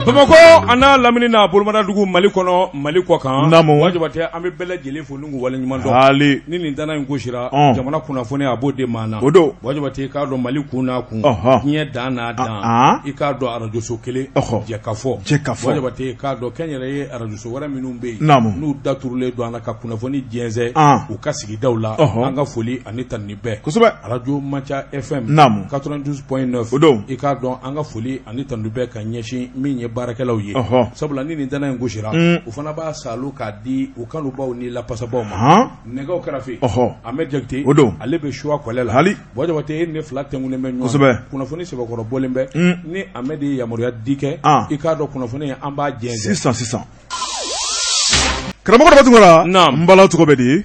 Bamakɔ a n'a lamini n'a bolomadadugu Mali kɔnɔ Mali kɔ kan, naamu, Buwa Jabatɛ an bɛ bɛɛ lajɛlen fo ni k'u waleɲuman dɔn, haali, ni nin tana in gosira, ɔn, jamana kunnafoni a b'o di maa na, o don, Buwa Jabatɛ i k'a dɔn Mali kun n'a kun, ɔnhɔn, diɲɛ dan n'a dan, an, i k'a dɔn arajoso kelen, ɔhɔ, jɛkafɔ, jɛkafɔ, Buwa Jabatɛ i k'a dɔn kɛnyɛrɛye arajoso wɛrɛ minnu bɛ yen, naamu, n'u daturulen don an na ka kunnafoni jɛnsɛn, an, u ka sigidaw la, ɔhɔ, an ka foli ani tanuni bɛɛ, kosɛbɛ, arajo Manca FM, naamu, 92.9 o don, i k'a dɔn an ka foli ani tanuni bɛɛ ka ɲɛsin min ye baarakɛlaw ye sabula ni nin tana in gosira u fana b'a saalo k'a di u kanubaw ni lafasabaw ma nɛgɛw kɛrɛfɛ Ahmed Jakite o don ale bɛ suwa kɔlɛ la hali Buwa Jabatɛ e ne fila tɛnkunnen bɛ ɲɔgɔn kunnafoni sɛbɛkɔrɔ bɔlen bɛ ni Ahmed ye yamaruya di kɛ i k'a dɔn kunnafoni an b'a jɛnsɛn sisan sisan karamɔgɔ Daba Tunkara n bala tɔgɔ bɛ di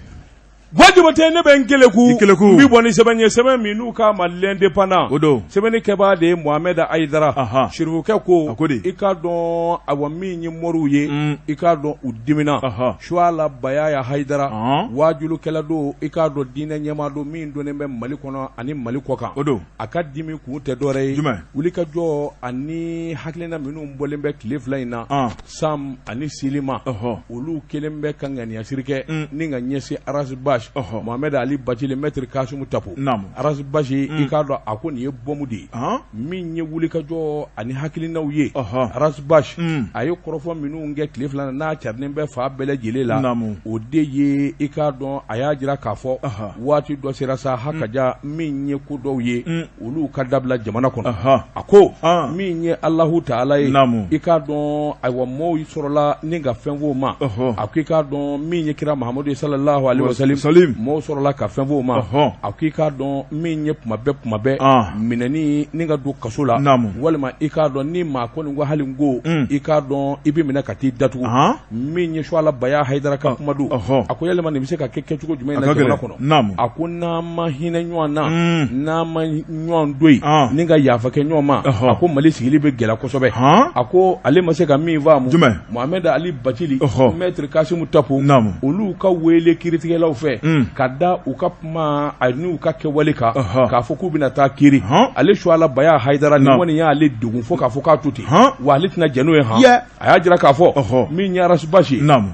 Buwa Jabatɛ ne bɛ n keleku i keleku n bɛ bɔ ni sɛbɛn ye sɛbɛn min n'u k'a ma l'Indépendant o don sɛbɛnnikɛbaa de ye Mohamed Hayidara Sirifukɛ ko a ko di i k'a dɔn awa min ye moriw ye i k'a dɔn u dimina Suwala Bayaya Hayidara waajulukɛla don i k'a dɔn diinɛ ɲɛmaa don min dɔnnen bɛ Mali kɔnɔ ani Mali kɔ kan o don a ka dimi kun tɛ dɔwɛrɛ ye jumɛn wulikajɔ ani hakilina minnu bɔlen bɛ tile fila in na Sam ani Silima olu kelen bɛ ka ŋaniyasiri kɛ ni ka ɲɛsin Ras Bath Mohamed Ali Bacili Maître Kassoum Tapo Ras Bath i k'a dɔn a ko nin ye bɔmu de ye min ye wulikajɔ ani hakilinaw ye Ras Bath a ye kɔrɔfɔ minnu kɛ tile fila n'a carinen bɛ fan bɛɛ lajɛlen la o de ye i k'a dɔn a y'a jira k'a fɔ waati dɔ sera sa hakaja min ye ko dɔw ye olu ka dabila jamana kɔnɔ a ko min ye Alahu taala ye i k'a dɔn ayiwa mɔɔw sɔrɔla ni ka fɛn f'o ma a ko i k'a dɔn min ye kira Mahamadu ye salalahu alehi wasalim mɔɔw sɔrɔla ka fɛn f'o ma a ko i k'a dɔn min ye kuma bɛɛ kuma bɛɛ minɛni ni ka don kaso la walima i k'a dɔn ni maa kɔni ko hali n ko i k'a dɔn i bɛ minɛ ka t'i datugu min ye Suwala Baya Hayidara ka kuma don a ko yalima nin bɛ se ka kɛ kɛcogo jumɛn na jamana kɔnɔ a ko n'an ma hinɛ ɲɔgɔn na n'an ma ɲɔgɔn to yen ni ka yafa kɛ ɲɔgɔn ma a ko Mali sigili bɛ gɛlɛya kosɛbɛ a ko ale ma se ka min faamu Mohamed Ali Bacili Maître Kassoum Tapo olu ka wele kiiritigɛlaw fɛ ka da u ka kuma ani u ka kɛwale kan k'a fɔ k'u bɛna taa kiiri ale Suwala Baya Hayidara nin kɔni y'ale degun fo k'a fɔ k'a to ten wa ale tɛna jɛn n'o ye han a y'a jira k'a fɔ min ye Ras Bath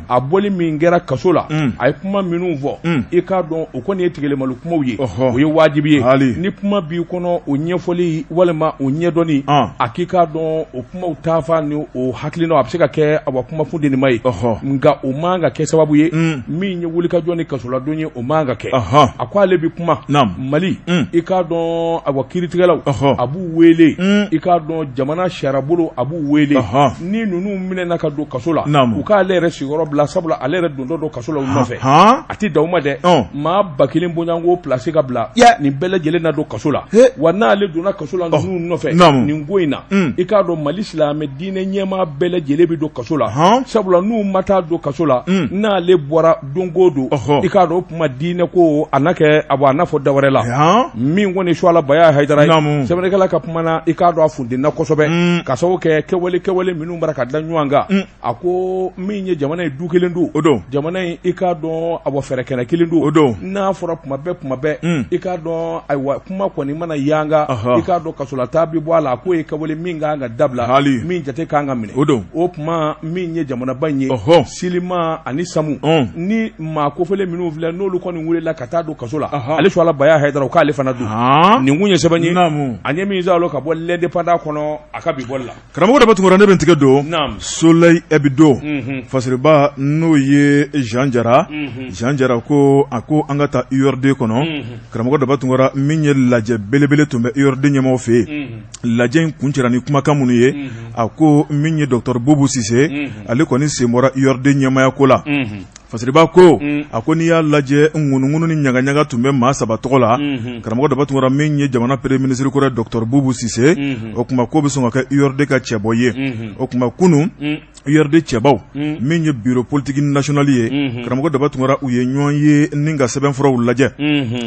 a bɔli min kɛra kaso la a ye kuma minnu fɔ i k'a dɔn o kɔni ye tigɛlemalo kumaw ye o ye wajibi ye ni kuma b'i kɔnɔ o ɲɛfɔli walima o ɲɛdɔnni a k'i k'a dɔn o kumaw taafa ni o hakilinaw a bɛ se ka kɛ awa kuma funtenima ye nka o man ka kɛ sababu ye min ye wulikajɔ ni kasoladon ye o man ka kɛ a ko ale bɛ kuma Mali i k'a dɔn awa kiiritigɛlaw a b'u wele i k'a dɔn jamana sariyabolo a b'u wele ni ninnu minɛna ka don kaso la u k'ale yɛrɛ sigiyɔrɔ bila sabula ale yɛrɛ dontɔ don kaso la u nɔfɛ a tɛ dan o ma dɛ maa 1000 bɔɲɔgɔnko place ka bila nin bɛɛ lajɛlen na don kaso la wa n'ale donna kaso la ninnu nɔfɛ nin ko in na i k'a dɔn Mali silamɛ diinɛ ɲɛmaa bɛɛ lajɛlen bɛ don kaso la sabula n'u ma taa don kaso la n'ale bɔra don o don i k'a dɔn o kuma diinɛ ko a na kɛ a a n'a fɔ da wɛrɛ la min kɔni Suwala Baya Hayidara ye sɛbɛnnikɛla ka kuma na i k'a dɔn a funtenna kosɛbɛ ka sababu kɛ kɛwale kɛwale minnu bara ka da ɲɔgɔn kan a ko min ye jamana ye du kelen don o don jamana in i k'a dɔn awa fɛrɛkɛnɛ kelen don o don n'a fɔra kuma bɛɛ kuma bɛɛ i k'a dɔn ayiwa kuma kɔni mana yanga i k'a dɔn kasolata bɛ bɔ a la a k'o ye kɛwale min ka kan ka dabila hali min jate ka kan ka minɛ o don o tuma min ye jamanaba in ye Silima ani Samu ni maa kofɔlen minnu filɛ n'olu kɔni welela ka taa don kaso la ale Suwala Baya Hayidara k'ale fana don nin kun ye sɛbɛn ye an ye min sɔrɔ ka bɔ l'Indépendant kɔnɔ a ka bi bɔli la karamɔgɔ Daba Tunkara ne bɛ n tigɛ don Soleil Hebdo fasiriba n'o ye Jean Jara Jean Jara ko a ko an ka taa URD kɔnɔ karamɔgɔ Daba Tunkara min ye lajɛ belebele tun bɛ URD ɲɛmaaw fɛ yen lajɛ in kuncɛra ni kumakan minnu ye a ko min ye docteur Bubu Sise ale kɔni sen bɔra URD ɲɛmaaya ko la fasiriba ko a ko n'i y'a lajɛ ŋunuŋunu ni ɲagaɲaga tun bɛ maa saba tɔgɔ la karamɔgɔ Daba Tunkara min ye jamana premier ministre kɔrɔ docteur Bubu Sise o tuma k'o bɛ sɔn ka kɛ URD ka cɛbɔ ye o tuma kunun. URD cɛbaw min ye bureau politique national ye karamɔgɔ Daba Tunkara u ye ɲɔgɔn ye ni ka sɛbɛnfuraw lajɛ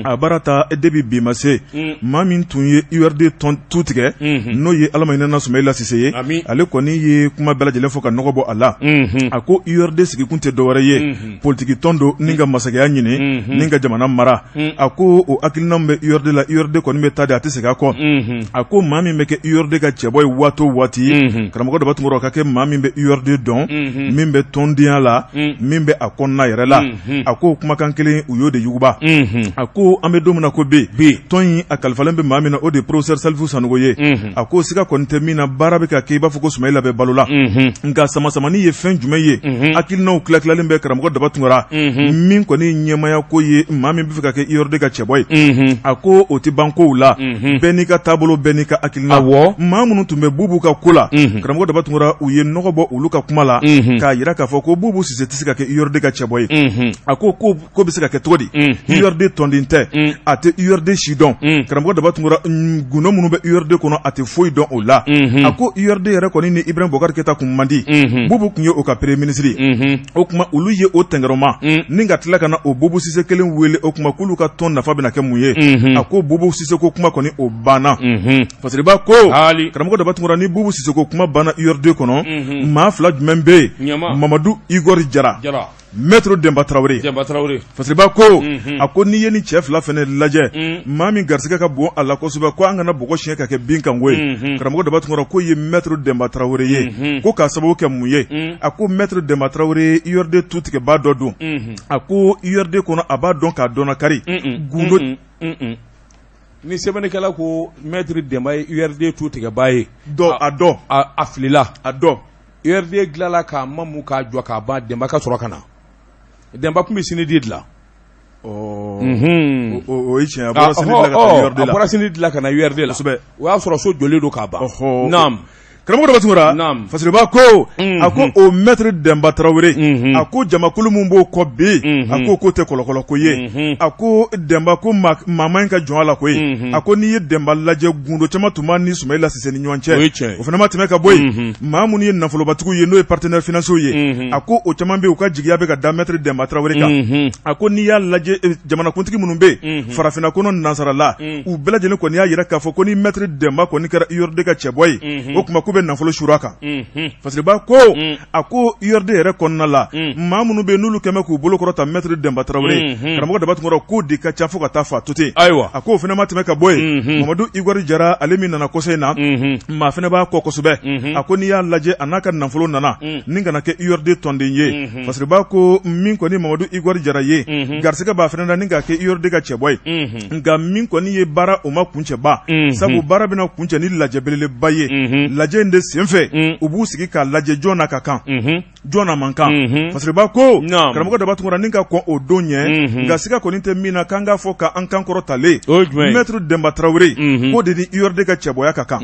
a baara ta depuis bi ma se maa min tun ye URD tɔn tu tigɛ n'o ye Ala ma hinɛna Sumayila Sise ye ale kɔni ye kuma bɛɛ lajɛlen fɔ ka nɔgɔ bɔ a la a ko URD sigikun tɛ dɔwɛrɛ ye politiki tɔn don ni ka masakɛya ɲini ni ka jamana mara a ko o hakilina bɛ URD la URD kɔni bɛ taa de a tɛ segin a kɔ a ko maa min bɛ kɛ URD ka cɛbɔ ye waati o waati karamɔgɔ Daba Tunkara ka kɛ maa min bɛ URD dɔn min bɛ tɔndenya la min bɛ a kɔnɔna yɛrɛ la a ko kumakan kelen u y'o de yuguba a ko an bɛ don min na ko bi tɔn in a kalifalen bɛ maa min na o de ye professeur Salifu Sanogo ye a ko siga kɔni tɛ min na baara bɛ ka kɛ i b'a fɔ ko Sumayila bɛ balo la nka samasamani ye fɛn jumɛn ye hakilinaw tilatilalen bɛ karamɔgɔ Daba Tunkara min kɔni ɲɛmaaya ko ye maa min bɛ fɛ ka kɛ URD ka cɛbɔ ye a ko o tɛ ban kow la bɛɛ n'i ka taabolo bɛɛ n'i ka hakilina maa minnu tun bɛ Bubu ka ko la karamɔgɔ Daba Tunkara u ye nɔgɔ bɔ olu ka kuma la k'a jira k'a fɔ ko Bubu Sise tɛ se ka kɛ URD ka cɛbɔ ye a ko ko bɛ se ka kɛ cogo di URD tɔnden tɛ a tɛ URD si dɔn karamɔgɔ Daba Tunkara gundo minnu bɛ URD kɔnɔ a tɛ foyi dɔn o la a ko URD yɛrɛ kɔni ni Ibrahim Boubacar Keita kun man di Bubu tun ye o ka premier ministre ye o tuma olu ye o tɛnkɛrɛma ni ka tila ka na o Bubu Sise kelen wele o tuma k'olu ka tɔn nafa bɛna kɛ mun ye a ko Bubu Sise ko kuma kɔni o banna Fasiriba ko karamɔgɔ Daba Tunkara ni Bubu Sise ko kuma banna URD kɔnɔ maa fila jumɛn bɛ yen Mamadu Igor Jara Maître Denba Tarawele Fasiriba ko a ko n'i ye ni cɛ fila fana lajɛ maa min garisɛgɛ ka bon a la kosɛbɛ ko an kana bɔgɔ siɲɛ ka kɛ bin kanko ye karamɔgɔ Daba Tunkara k'o ye Maître Denba Tarawele ye ko k'a sababu kɛ mun ye a ko Maître Denba Tarawele URD tutigɛbaa dɔ don a ko URD kɔnɔ a b'a dɔn k'a dɔn kari gundo ni sɛbɛnnikɛla ko Maître Denba ye URD tutigɛbaa ye a dɔn a filila a dɔn URD dilanla k'a mamu k'a jɔ k'a ban Denba ka sɔrɔ ka na Denba tun bɛ CNID dilan o ye tiɲɛ a bɔra CNID dilan ka na URD la o y'a sɔrɔ so jɔlen don k'a ban naamu karamɔgɔ Daba Tunkara Fasiriba ko a ko o Maître Denba Tarawele a ko jamakulu min b'o kɔ bi a ko k'o tɛ kɔlɔkɔlɔ ko ye a ko Denba ko maa man ɲi ka jɔn a la koyi a ko n'i ye Denba lajɛ gundo caman tun b'a ni Sumayila Sise ni ɲɔgɔn cɛ o fana ma tɛmɛ ka bɔ yen maa minnu ye nafolobatigiw ye n'o ye partenaires financiers ye a ko o caman bɛ yen u ka jigiya bɛ ka da Maître Denba Tarawele kan a ko n'i y'a lajɛ jamanakuntigi minnu bɛ yen farafinna kɔnɔ nansarala u bɛɛ lajɛlen kɔni y'a jira k'a fɔ ko ni Maître Denba kɔni kɛra URD ka cɛbɔ ye o tuma k'u bɛ nafolo suuru a kan Fasiriba ko a ko URD yɛrɛ kɔnɔna la maa minnu bɛ yen n'olu kɛlen bɛ k'u bolo kɔrɔta Maître Denba Tarawele karamɔgɔ Daba Tunkara k'o de ka ca fo ka taa fa to ten ayiwa a k'o fana ma tɛmɛ ka bɔ yen Mamadu Igor Jara ale min nana kɔsa in na maa fana b'a kɔ kosɛbɛ a ko n'i y'a lajɛ a n'a ka nafolo nana ni ka na kɛ URD tɔnden ye Fasiriba ko min kɔni Mamadu Igor Jara ye garisɛgɛ b'a fana na ni k'a kɛ URD ka cɛbɔ ye nka min kɔni ye baara o ma kuncɛba sabu baara bɛna kuncɛ ni lajɛ belebeleba ye lajɛ in de senfɛ u b'u sigi k'a lajɛ jɔn n'a ka kan jɔn n'a man kan Fasiriba ko karamɔgɔ Daba Tunkara ni ka kɔn o don ɲɛ nka siga kɔni tɛ min na k'an k'a fɔ k'an kan kɔrɔtalen Maître Denba Tarawele k'o de ni URD ka cɛbɔya ka kan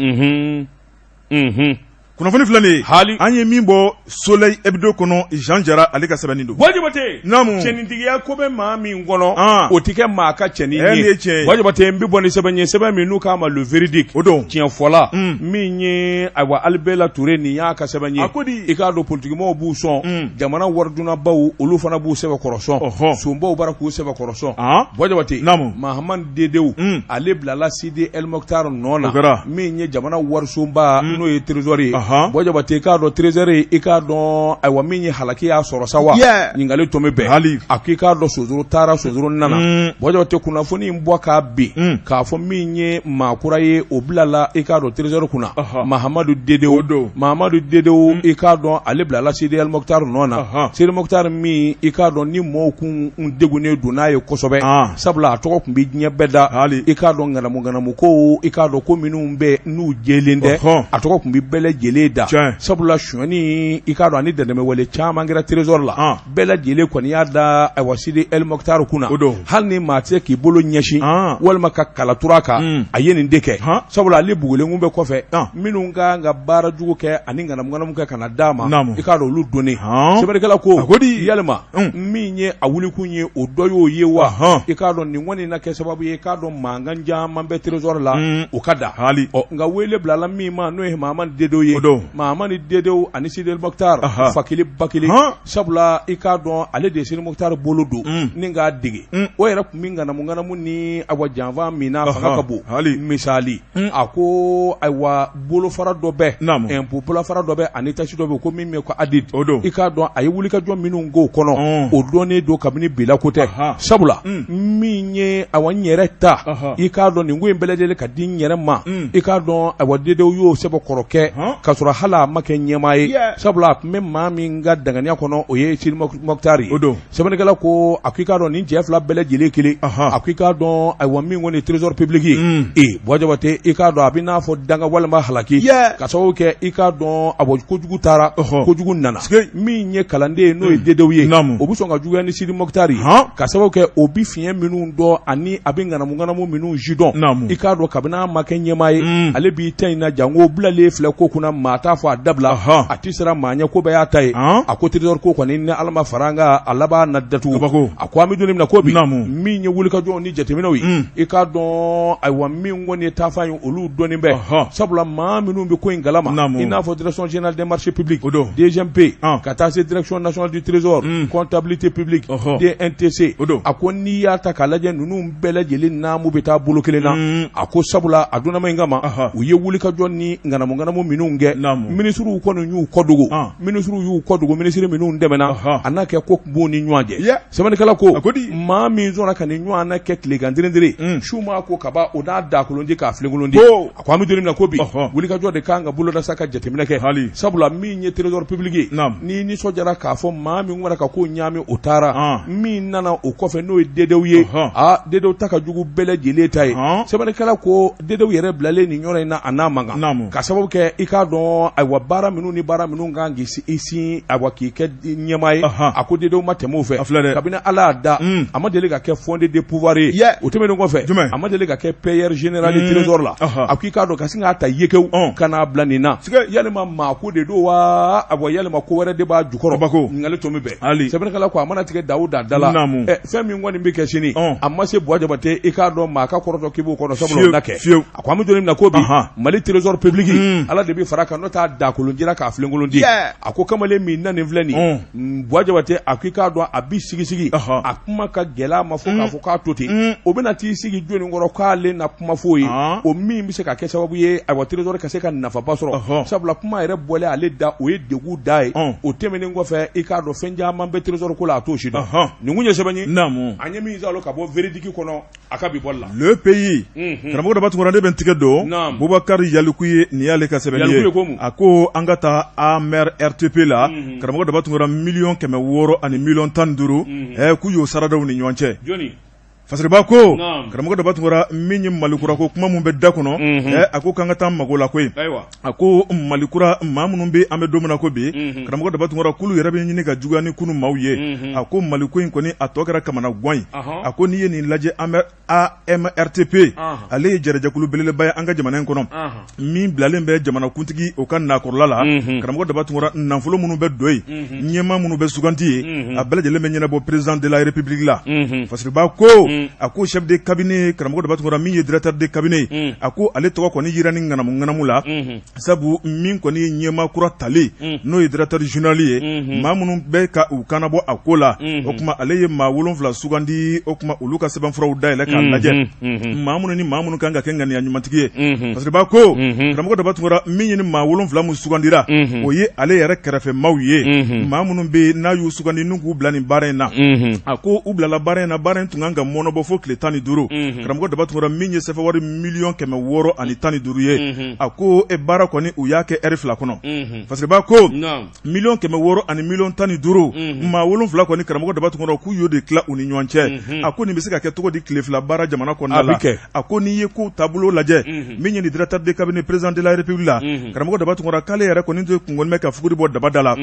kunnafoni filɛ nin ye hali an ye min bɔ Soleil Hebdo kɔnɔ Jean Jara ale ka sɛbɛnni don Buwa Jabate naamu cɛnintigiya ko bɛ maa min kɔnɔ o tɛ kɛ maa ka cɛnin ye tiɲɛ ye Buwa Jabate n bɛ bɔ ni sɛbɛn ye sɛbɛn min n'u k'a ma le véridique o don tiɲɛfɔla min ye ayiwa Alibela Ture nin y'a ka sɛbɛn ye a ko di i k'a dɔn politikimɔgɔw b'u sɔn jamana waridunnabaw olu fana b'u sɛbɛkɔrɔ sɔn sonbaw bara k'u sɛbɛkɔrɔ sɔn Buwa Jabate naamu Mahamani Dedewu ale bilala Sidi El Mokhtar nɔ na min ye jamana warisunba n'o ye trésor ye Buwa Jabate i k'a dɔn trésor ye i k'a dɔn ayiwa min ye halaki y'a sɔrɔ sa wa ɲininkali tun bɛ bɛn hali a ko i k'a dɔn sonsoro taara sonsoro nana Buwa Jabate kunnafoni in bɔ k'a bin k'a fɔ min ye maa kura ye o bilala i k'a dɔn trésor kunna Mahamadu Dedewu don Mahamadu Dedewu i k'a dɔn ale bilala Sidi El Mokhtar nɔ na Sidi Mokhtar min i k'a dɔn ni mɔɔw kun degunnen don n'a ye kosɛbɛ sabula a tɔgɔ tun bɛ diɲɛ bɛɛ da hali i k'a dɔn ŋanamu ŋanamu ko i k'a dɔn ko minnu bɛ n'u jɛlen tɛ a tɔgɔ tun bɛ bɛɛ lajɛlen da sabula sonyani i k'a dɔn ani dantɛmɛwale caman kɛra trésor la bɛɛ lajɛlen kɔni y'a da ayiwa Sidi El Mokhtar kunna hali ni maa tɛ se k'i bolo ɲɛsin walima ka kala turu a kan a ye nin de kɛ sabula ale bugulen kun bɛ kɔfɛ minnu ka kan ka baara jugu kɛ ani ŋanamu ŋanamu kɛ ka na d'a ma i k'a dɔn olu donnen sɛbɛnnikɛla ko yalima min ye a wulikun ye o dɔ y'o ye wa i k'a dɔn nin kɔni na kɛ sababu ye i k'a dɔn mankan caman bɛ trésor la o ka da hali nka wele bilala min ma n'o ye Mahamani Dedewu ye kelen Mahamani Dedew ani Sidi Mɔkitar fa kelen ba kelen sabula i k'a dɔn ale de ye Sidi Mɔkitar bolo don ni k'a dege o yɛrɛ tun bɛ ŋanamu ŋanamu ni awa janfa min na fanga ka bon misali a ko ayiwa bolofara dɔ bɛ impôt bolofara dɔ bɛ ani taxe dɔ bɛ ko min bɛ ko ADID i k'a dɔn a ye wulikajɔ minnu k'o kɔnɔ o dɔnnen don kabini bi la ko tɛ sabula min ye awa n yɛrɛ ta i k'a dɔn nin ko in bɛɛ lajɛlen ka di n yɛrɛ ma i k'a dɔn awa Dedew y'o sɛbɛkɔrɔ kɛ k'a sɔrɔ hali a ma kɛ ɲɛmaa ye sabula a tun bɛ maa min ka danganiya kɔnɔ o ye Sidi Mɔkitar ye sɛbɛnnikɛla ko a ko i k'a dɔn nin cɛ fila bɛɛ lajɛlen kelen a ko i k'a dɔn ayiwa min kɔni trésor public ye ee Buwa Jabate i k'a dɔn a bɛ n'a fɔ danga walima halaki ka sababu kɛ i k'a dɔn awa kojugu taara kojugu nana min ye kalanden ye n'o ye Dedew ye o bɛ sɔn ka juguya ni Sidi Mɔkitar ye ka sababu kɛ o bɛ fiɲɛ minnu dɔn ani a bɛ ŋanamu ŋanamu minnu si dɔn i k'a dɔn kabini a ma kɛ ɲɛmaa ye ale b'i ta in na janko bilalen filɛ ko kunna maa t'a fɔ a dabila a tɛ siran maa ɲɛ ko bɛɛ y'a ta ye a ko trésor ko kɔni ni Ala ma fara an kan a laban na datugu a ko an bɛ don min na ko bi min ye wulikajɔw ni jateminɛw ye i k'a dɔn ayiwa min kɔni ye taafan ye olu dɔnnen bɛ sabula maa minnu bɛ ko in kalama i n'a fɔ direction générale des marchés publics DGMP ka taa se direction nationale du trésor comptabilité publique DNTC a ko n'i y'a ta k'a lajɛ ninnu bɛɛ lajɛlen naamu bɛ taa bolo kelen na a ko sabula a donnama in kama u ye wulikajɔ ni ŋanamu ŋanamu minnu kɛ minisiriw kɔni y'u kɔ dogo minisiriw y'u kɔ dogo minisiri minnu dɛmɛna a n'a kɛ ko tun b'u ni ɲɔgɔn cɛ sɛbɛnnikɛla ko maa min sɔnna ka nin ɲɔgɔn na kɛ tilegan derendere su maa ko kaban o n'a dakolon di k'a filenkolon di a ko an bɛ don min na ko bi wulikajɔ de kan ka boloda sa ka jateminɛ kɛ hali sabula min ye trésor public ye n'i nisɔndiyara k'a fɔ maa min wara ka ko ɲaami o taara min nana o kɔfɛ n'o ye Dedew ye aa Dedew ta ka jugu bɛɛ lajɛlen ta ye sɛbɛnnikɛla ko Dedew yɛrɛ bilalen nin yɔrɔ in na a n'a man kan ka sababu kɛ i k'a dɔn ayiwa baara minnu ni baara minnu kan k'i sin ayiwa k'i kɛ ɲɛmaa ye a ko Dedew ma tɛmɛ o fɛ kabini Ala y'a da a ma deli ka kɛ fondé de pouvoir ye o tɛmɛnen kɔfɛ a ma deli ka kɛ payeur général trésor la a ko i k'a dɔn ka sin k'a ta yekew ka n'a bila nin na yalima maa ko de don wa awa yalima ko wɛrɛ de b'a jukɔrɔ ɲininkali tomi bɛɛ sɛbɛnnikɛla ko a mana tigɛ dawu da da la fɛn min kɔni bɛ kɛ sini a ma se Buwa Jabate i k'a dɔn maa ka kɔrɔtɔ k'i b'o kɔnɔ sabula o na kɛ a ko an bɛ don min na ko bi Mali trésor public Ala de bɛ fara kan n'o t'a dakolon jira k'a filenkolon di a ko kamalen min na nin filɛ nin Buwa Jabate a ko i k'a dɔn a bɛ sigi sigi a kuma ka gɛlɛn a ma fo k'a fɔ k'a to ten o bɛna t'i sigi jɔni kɔrɔ k'ale na kuma f'o ye o min bɛ se ka kɛ sababu ye ayiwa trésor ka se ka nafaba sɔrɔ sabula kuma yɛrɛ bɔlen ale da o ye degun da ye o tɛmɛnen kɔfɛ i k'a dɔn fɛn caman bɛ trésor ko la a t'o si dɔn nin kun ye sɛbɛn ye an ye min sɔrɔ ka bɔ Véridique kɔnɔ a ka bi bɔli la Le Pays karamɔgɔ Daba Tunkara ne bɛ n tigɛ don Bubakari Yaliku ye nin y'ale ka sɛbɛn ye a ko an ka taa AMRTP la karamɔgɔ Daba Tunkara 615,000,000 k'u y'o sarada u ni ɲɔgɔn cɛ Fasiriba ko karamɔgɔ Daba Tunkara min ye Malikura ko kuma min bɛ da kɔnɔ a ko k'an ka taa mago la koyi a ko Malikura maa minnu bɛ an bɛ don min na ko bi karamɔgɔ Daba Tunkara k'olu yɛrɛ bɛ ɲini ka juguya ni kunun maaw ye a ko Maliko in kɔni a tɔ kɛra kamanagan ye a ko n'i ye nin lajɛ AMRTP ale ye jɛrɛjɛkulu belebeleba ye an ka jamana in kɔnɔ min bilalen bɛ jamanakuntigi o ka nakɔrɔla la karamɔgɔ Daba Tunkara nafolo minnu bɛ don yen ɲɛmaa minnu bɛ suganti yen a bɛɛ lajɛlen bɛ ɲɛnabɔ président de la république la Fasiriba ko a ko chef de cabinet karamɔgɔ Daba Tunkara min ye directeur de cabinet a ko ale tɔgɔ kɔni yera ni ŋanamu ŋanamu la sabu min kɔni ye ɲɛmaa kura talen n'o ye directeur général ye maa minnu bɛ ka u kannabɔ a ko la o tuma ale ye maa 7 sugandi o tuma olu ka sɛbɛnfuraw dayɛlɛ k'a lajɛ maa minnu ni maa minnu kan ka kɛ ŋaniya ɲumantigi ye Fasiriba ko karamɔgɔ Daba Tunkara min ye ni maa 7 min sugandira o ye ale yɛrɛ kɛrɛfɛ maaw ye maa minnu bɛ n'a y'u sugandi n'u k'u bila nin baara in na a ko u bilala baara in na baara in tun kan ka mɔnɔbɔ fo tile 15 karamɔgɔ Daba Tunkara min ye sɛfɛwari 615 miliyɔn ye a ko e baara kɔni u y'a kɛ ɛri 2 kɔnɔ Fasiriba ko 615 miliyɔn maa 7 kɔni karamɔgɔ Daba Tunkara k'u y'o de tila u ni ɲɔgɔn cɛ a ko nin bɛ se ka kɛ cogo di tile 2 baara jamana kɔnɔna la a ko n'i ye kow taabolo lajɛ min ye nin directeur de cabinet président de la république la karamɔgɔ Daba Tunkara k'ale yɛrɛ kɔni tɛ kun kɔni bɛ ka fuguri bɔ daba da la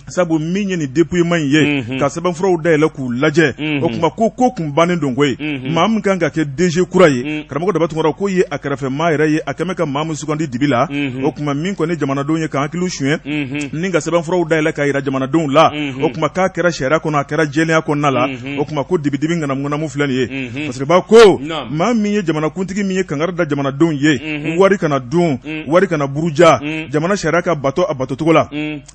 sabu min ye nin dépouillement in ye ka sɛbɛnfuraw dayɛlɛ k'u lajɛ o tuma ko kun bannen don koyi. ye maa min kan ka kɛ DG kura ye karamɔgɔ Daba Tunkara k'o ye a kɛrɛfɛ maa yɛrɛ ye a kɛmɛ ka maa min sugandi dibi la o tuma min kɔni jamanadenw ye k'an hakili suɲɛ ni ka sɛbɛnfuraw dayɛlɛ k'a jira jamanadenw la o tuma k'a kɛra sariya kɔnɔ a kɛra jɛlenya kɔnɔna la o tuma ko dibidibi ŋanamuŋanamu filɛ nin ye Fasiriba ko maa min ye jamanakuntigi min ye kangari da jamanadenw ye wari kana dun wari kana buruja jamana sariya ka bato a batocogo la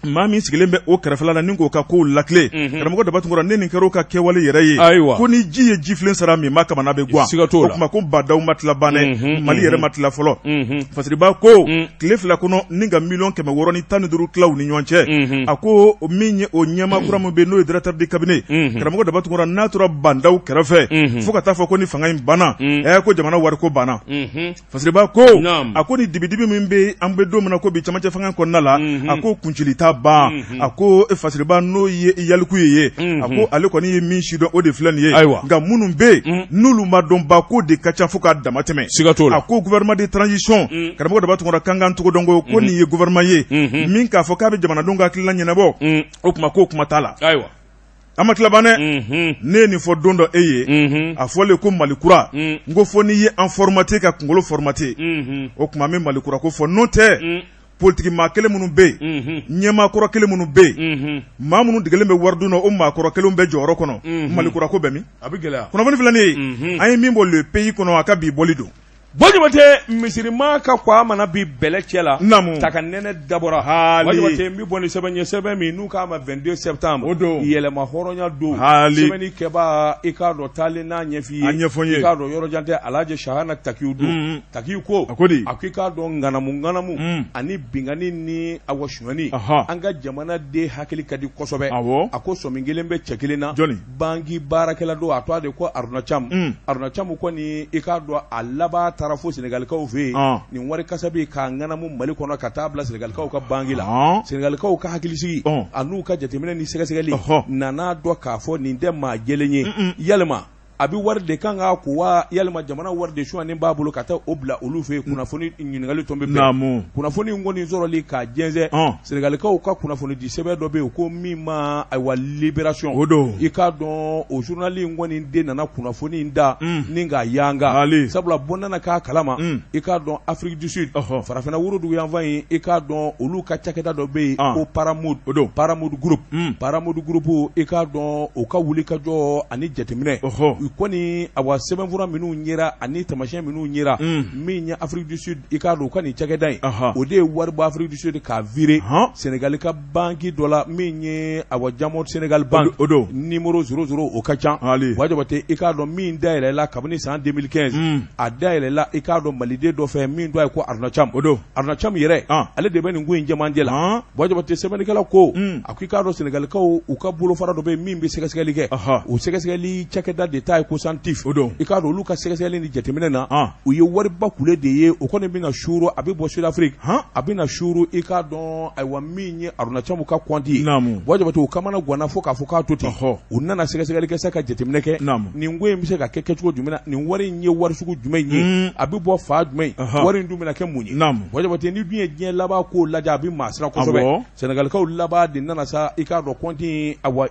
maa min sigilen bɛ o kɛrɛfɛla la ni k'o ka kow latilen karamɔgɔ Daba Tunkara ne nin kɛra o ka kɛwale yɛrɛ ye ayiwa ko ni ji ye jifilen sara min ma kamana bɛ gan siga t'o la o tuma ko Ba Ndaw ma tila ban dɛ Mali yɛrɛ ma tila fɔlɔ Fasiriba ko tile 2 kɔnɔ ni ka miliyɔn 615 tila u ni ɲɔgɔn cɛ a ko min ye o ɲɛmaa kura min bɛ n'o ye directeur de cabinet karamɔgɔ Daba Tunkara n'a tora Ba Ndaw kɛrɛfɛ fo ka taa fɔ ko ni fanga in banna ɛ ko jamana wariko banna Fasiriba ko a ko ni dibidibi min bɛ an bɛ don min na ko bi camancɛ fanga kɔnɔna la a ko kuncili t'a ban a ko Fasiriba n'o ye Yalikuye ye a ko ale kɔni ye min sidɔn o de filɛ nin ye ayiwa nka minnu bɛ yen n'olu ma dɔn ba ko de ka ca fo k'a dama tɛmɛ siga t'o la a ko gouvernement de transition karamɔgɔ Daba Tunkara kankan cogo dɔn ko nin ye gouvernement ye min k'a fɔ k'a bɛ jamanadenw ka hakilina ɲɛnabɔ o tuma k'o kuma t'a la ayiwa an ma tila ban dɛ ne ye nin fɔ don dɔ e ye a fɔlen ko Mali kura n ko fo n'i ye an formaté ka kunkolo formaté o tuma an bɛ Mali kura ko fɔ n'o tɛ politiki maa kelen minnu bɛ yen ɲɛmaa kɔrɔ kelen minnu bɛ yen maa minnu degelen bɛ wari dun na o maakɔrɔ kelen bɛ jɔyɔrɔ kɔnɔ Mali kura ko bɛ min a bɛ gɛlɛya kunnafoni filɛ nin ye an ye min bɔ Le Pays kɔnɔ a ka bi bɔli don Buwa Jabate misirima ka ko a mana bi bɛlɛ cɛ la naamu ta ka nɛnɛ dabɔra haali Buwa Jabate n bɛ bɔ ni sɛbɛn ye sɛbɛn min n'u k'a ma 22 septembre o don yɛlɛma hɔrɔnya don haali sɛbɛnni kɛbaa i k'a dɔn taalen n'a ɲɛf'i ye a ɲɛfɔ n ye i k'a dɔn yɔrɔ jan tɛ Alhaji Sahana Takiyu don Takiyu ko a ko di a ko i k'a dɔn ŋanamu ŋanamu ani binkanni ni awa sonyani an ka jamana den hakili ka di kosɛbɛ awɔ a ko sɔmi kelen bɛ cɛ kelen na jɔni banki baarakɛla don a tɔgɔ de ko Aruna Camu Aruna Camu kɔni i k'a dɔn a laban taara fo Senegalikaw fɛ yen nin wari kasabi k'a ŋanamu Mali kɔnɔ ka taa bila Senegalikaw ka banki la Senegalikaw ka hakilisigi an'u ka jateminɛ ni sɛgɛsɛgɛli nana dɔn k'a fɔ nin tɛ maa jɛlen ye yalima a bɛ wari de kan k'a ko wa yalima jamana wari de sonyani b'a bolo ka taa o bila olu fɛ yen kunnafoni ɲininkali tɔn bɛ naamu kunnafoni in kɔni sɔrɔli k'a jɛnsɛn Senegalikaw ka kunnafoni di sɛbɛn dɔ bɛ yen ko min ma ayiwa Libération o don i k'a dɔn o journal in kɔni de nana kunnafoni in da ni k'a yanga sabula bɔ nana k'a kalama i k'a dɔn Afrique du Sud farafinna woroduguyanfan in i k'a dɔn olu ka cakɛda dɔ bɛ yen ko Paramount o don Paramount Group Paramount Group i k'a dɔn u ka wuli ka jɔ ani jateminɛ u kɔni awa sɛbɛnfura minnu yera ani taamasiyɛn minnu yera min ye Afrique du Sud i k'a dɔn u ka nin cakɛda in o de ye wari bɔ Afrique du Sud k'a virer Sénégal ka banque dɔ la min ye awa Diamond Sénégal Bank o don numéro 00 o ka ca Buwa Jabate i k'a dɔn min dayɛlɛla kabini san 2015 a dayɛlɛla i k'a dɔn maliden dɔ fɛ min tɔgɔ ye ko Aruna Camu o don Aruna Camu yɛrɛ ale de bɛ nin ko in cɛmancɛ la Buwa Jabate sɛbɛnnikɛla ko a ko i k'a dɔn Sénégalikaw u ka bolofara dɔ bɛ yen min bɛ sɛgɛsɛgɛli kɛ o sɛgɛsɛgɛli cakɛda de ta ye ko CENTIF o don i k'a dɔn olu ka sɛgɛsɛgɛli ni jateminɛ na u ye wariba kule de ye o kɔni bɛna suuru a bɛ bɔ Sud-Afrique a bɛna suuru i k'a dɔn ayiwa min ye Aruna Camu ka compte ye Buwa Jabate u kamana ganna fo k'a fɔ k'a to ten u nana sɛgɛsɛgɛli kɛ sa ka jateminɛ kɛ nin ko in bɛ se ka kɛ kɛcogo jumɛn na nin wari in ye wari sugu jumɛn ye a bɛ bɔ fan jumɛn wari in dun bɛna kɛ mun ye Buwa Jabate ni dun ye diɲɛ laban ko lajɛ a bɛ maa siran kosɛbɛ Sɛnɛgalikaw laban de nana sa i k'a dɔn compte in awa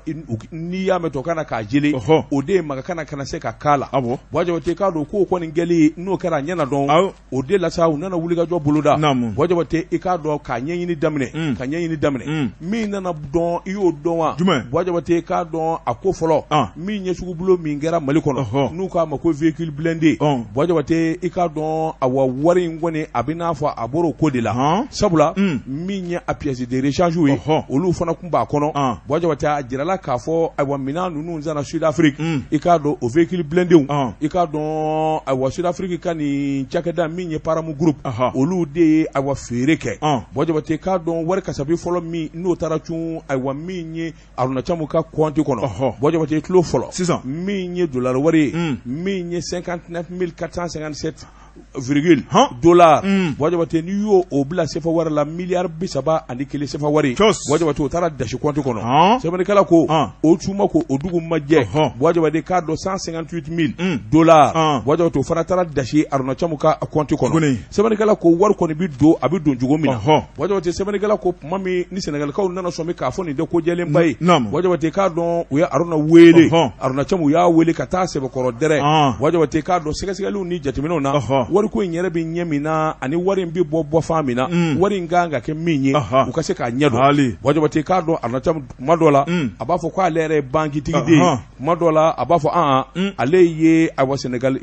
n'i y'a mɛn to ka na k'a geler o de ye maga kana kana se ka k'a la Buwa Jabate k'a dɔn k'o kɔni kɛlen n'o kɛra a ɲɛna dɔn o de la sa u nana wulikajɔ boloda Buwa Jabate i k'a dɔn k'a ɲɛɲini daminɛ ka ɲɛɲini daminɛ min nana dɔn i y'o dɔn wa Buwa Jabate k'a dɔn a ko fɔlɔ min ye sugubulon min kɛra Mali kɔnɔ n'u k'a ma ko véhicule blindé Buwa Jabate i k'a dɔn awa wari in kɔni a bɛ n'a fɔ a bɔra o ko de la sabula min ye a pièce de rechange ye olu fana tun b'a kɔnɔ Buwa Jabate a jirala k'a fɔ ayiwa minɛn ninnu sanna Sud-Afrique i k'a dɔn o véhicule blindéw i k'a dɔn ayiwa Sud-Afrique ka nin cakɛda min ye Paramount Group olu de ye ayiwa feere kɛ Buwa Jabate k'a dɔn wari kasabi fɔlɔ min n'o taara cun ayiwa min ye Aruna Camu ka compte kɔnɔ Buwa Jabate tulo fɔlɔ sisan min ye dollar wari ye min ye 59 457 Virgule dollar Buwa Jabate n'i y'o o bila sefa wari la miliyari 31 sefa wari Buwa Jabate o taara dasi kɔnti kɔnɔ sɛbɛnnikɛla ko o su ma ko o dugu ma jɛ Buwa Jabate k'a dɔn 158 mille dollars Buwa Jabate o fana taara dasi Aruna Camu ka kɔnti kɔnɔ sɛbɛnnikɛla ko wari kɔni bɛ don a bɛ don cogo min na Buwa Jabate sɛbɛnnikɛla ko tuma min ni Sɛnɛgalikaw nana sɔmi k'a fɔ nin tɛ ko jɛlenba ye Buwa Jabate k'a dɔn u ye Aruna wele Aruna Camu u y'a wele ka taa sɛbɛkɔrɔ dɛrɛ Buwa Jabate k'a dɔn sɛgɛsɛgɛliw ni jateminɛw na wariko in yɛrɛ bɛ ɲɛ min na ani wari in bɛ bɔ bɔfan min na wari in kan ka kɛ min ye u ka se k'a ɲɛdɔn Buwa Jabate k'a dɔn Aruna Camu tuma dɔ la a b'a fɔ k'ale yɛrɛ ye bankitigi de ye tuma dɔ la a b'a fɔ an ale ye ayiwa Sénégal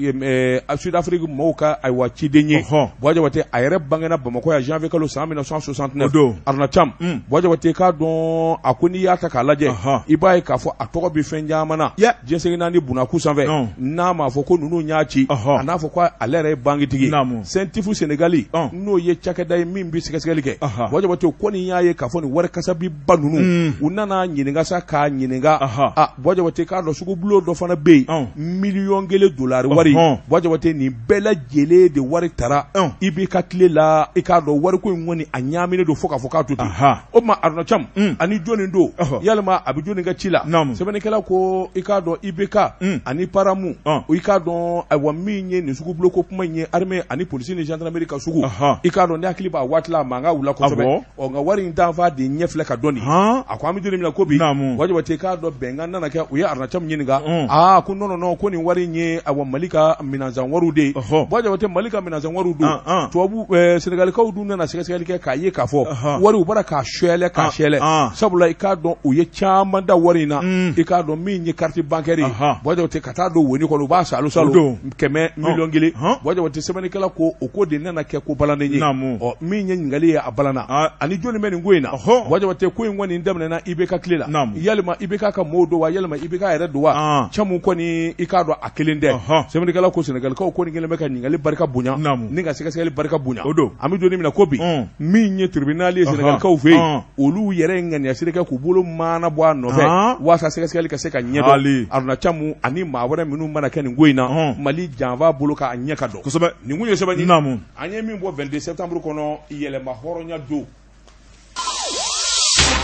Sud Afrique mɔgɔw ka ayiwa ciden ye Buwa Jabate a yɛrɛ bangena Bamakɔ yan janvier kalo san 1969 Aruna Camu Buwa Jabate k'a dɔn a ko n'i y'a ta k'a lajɛ i b'a ye k'a fɔ a tɔgɔ bɛ fɛn caman na diɲɛ seleke naani bunakun sanfɛ n'a m'a fɔ ko ninnu y'a ci a n'a fɔ ko ale yɛrɛ ye bankitigi ye CENTIF Sénégal n'o ye cakɛda ye min bɛ sɛgɛsɛgɛli kɛ Buwa Jabate kɔni y'a ye k'a fɔ nin wari kasabi ba ninnu mm. u nana ɲininka sa k'a ɲininka a Buwa Jabate k'a dɔn sugubulon dɔ fana bɛ yen miliyɔn 1 dolari wari Buwa Jabate nin bɛɛ lajɛlen de wari tara IBK tile la i k'a dɔn wariko in kɔni a ɲaaminen don fo k'a fɔ k'a to ten o tuma Aruna Camu mm. ani jɔnni don yalima a bɛ jɔnni ka ci la sɛbɛnnikɛla ko i k'a dɔn IBK mm. ani Paramu i k'a dɔn ayiwa min ye nin sugubulon ko kuma in ye armée ani polisi ni gendarmerie ka sugu i k'a dɔn ne hakili b'a waati la a mankan wulila kosɛbɛ Ɔ nka wari in tanfa de ɲɛ filɛ ka dɔn nin a ko an bɛ don min na ko bi Buwa Jabate k'a dɔn bɛnkan nana kɛ u ye Aruna Camu ɲininka aa ko non non ko nin wari in ye ayiwa Mali ka minɛnsan wariw de ye Buwa Jabate Mali ka minɛnsan wariw don tubabu Senegalikaw dun nana sɛgɛsɛgɛli kɛ k'a ye k'a fɔ wari u bɔra k'a sɛlɛ k'a sɛlɛ sabula i k'a dɔn u ye caman da wari in na i k'a dɔn min ye carte bancaire ye Buwa Jabate ka taa don woni kɔnɔ u b'a salo salo kɛmɛ miliyɔn kelen Buwa Jabate sɛbɛnnikɛla ko o ko de nana kɛ ko balannen ye ɔ min ye ɲininkali ye a balana ani jɔnni bɛ nin ko in na Buwa Jabate ko in kɔni daminɛna IBK tile la yalima IBK ka mɔɔw don wa yalima IBK yɛrɛ don wa Camu kɔni i k'a dɔn a kelen tɛ sɛbɛnnikɛla ko Senegalikaw kɔni kɛlen bɛ ka ɲininkali barika bonya ni ka sɛgɛsɛgɛli barika bonya o don an bɛ don min na ko bi min ye tribunal ye Senegalikaw fɛ yen olu yɛrɛ ye ŋaniyasiri kɛ k'u bolo maana bɔ a nɔfɛ waasa sɛgɛsɛgɛli ka se ka ɲɛdɔn Aruna Camu ani maa wɛrɛ minnu mana kɛ nin ko in na Mali janfa bolo k'a ɲɛ ka dɔn kosɛbɛ nin kun ye sɛbɛn ye an ye min bɔ 22 septembre kɔnɔ yɛrɛmahɔrɔnya don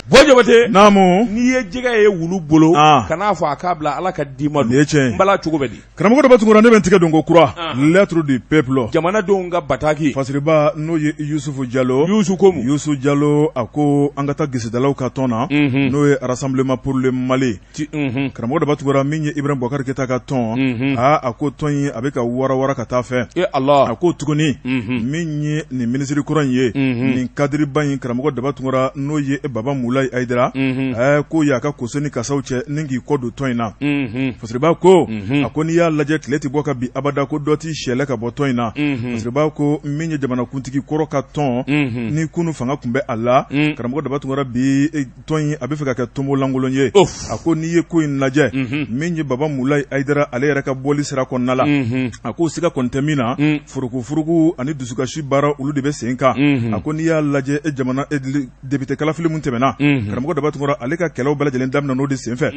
Buwa Jabate naamu n'i ye jɛgɛ ye wulu bolo kan'a fɔ a k'a bila Ala ka d'i ma nin ye tiɲɛ ye n bala cogo bɛ di karamɔgɔ Daba Tunkara ne bɛ n tigɛ don ko kura lettre du peuple jamanadenw ka bataki fasiriba n'o ye Yusufu Jalo Yusu komu Yusu Jalo a ko an ka taa gesedalaw ka tɔn na n'o ye Rassemblement pour le Mali karamɔgɔ Daba Tunkara min ye Ibrahim Boubacar Keita ka tɔn aa a ko tɔn in a bɛ ka wara wara ka taa fɛ ala a ko tuguni min ye nin minisiri kura in ye nin kadiriba in karamɔgɔ Daba Tunkara n'o ye Baba Mulayi Hayidara k'o y'a ka koso ni kasaw cɛ ni k'i kɔ don tɔn in na Fasiriba ko a ko n'i y'a lajɛ tile tɛ bɔ ka bin abada ko dɔ t'i sɛlɛ ka bɔ tɔn in na Fasiriba ko min ye jamanakuntigi kɔrɔ ka tɔn ni kunun fanga tun bɛ a la karamɔgɔ Daba Tunkara bi tɔn in a bɛ fɛ ka kɛ tonbolankolon ye a ko n'i ye ko in lajɛ min ye Baba Mulayi Hayidara ale yɛrɛ ka bɔli sira kɔnɔna la a ko siga kɔni tɛ min na furukufuruku ani dusukasi baara olu de bɛ sen kan a ko n'i y'a lajɛ e jamana député kalafili min tɛmɛna karamɔgɔ Daba Tunkara ale ka kɛlɛw bɛɛ lajɛlen daminɛ n'o de senfɛ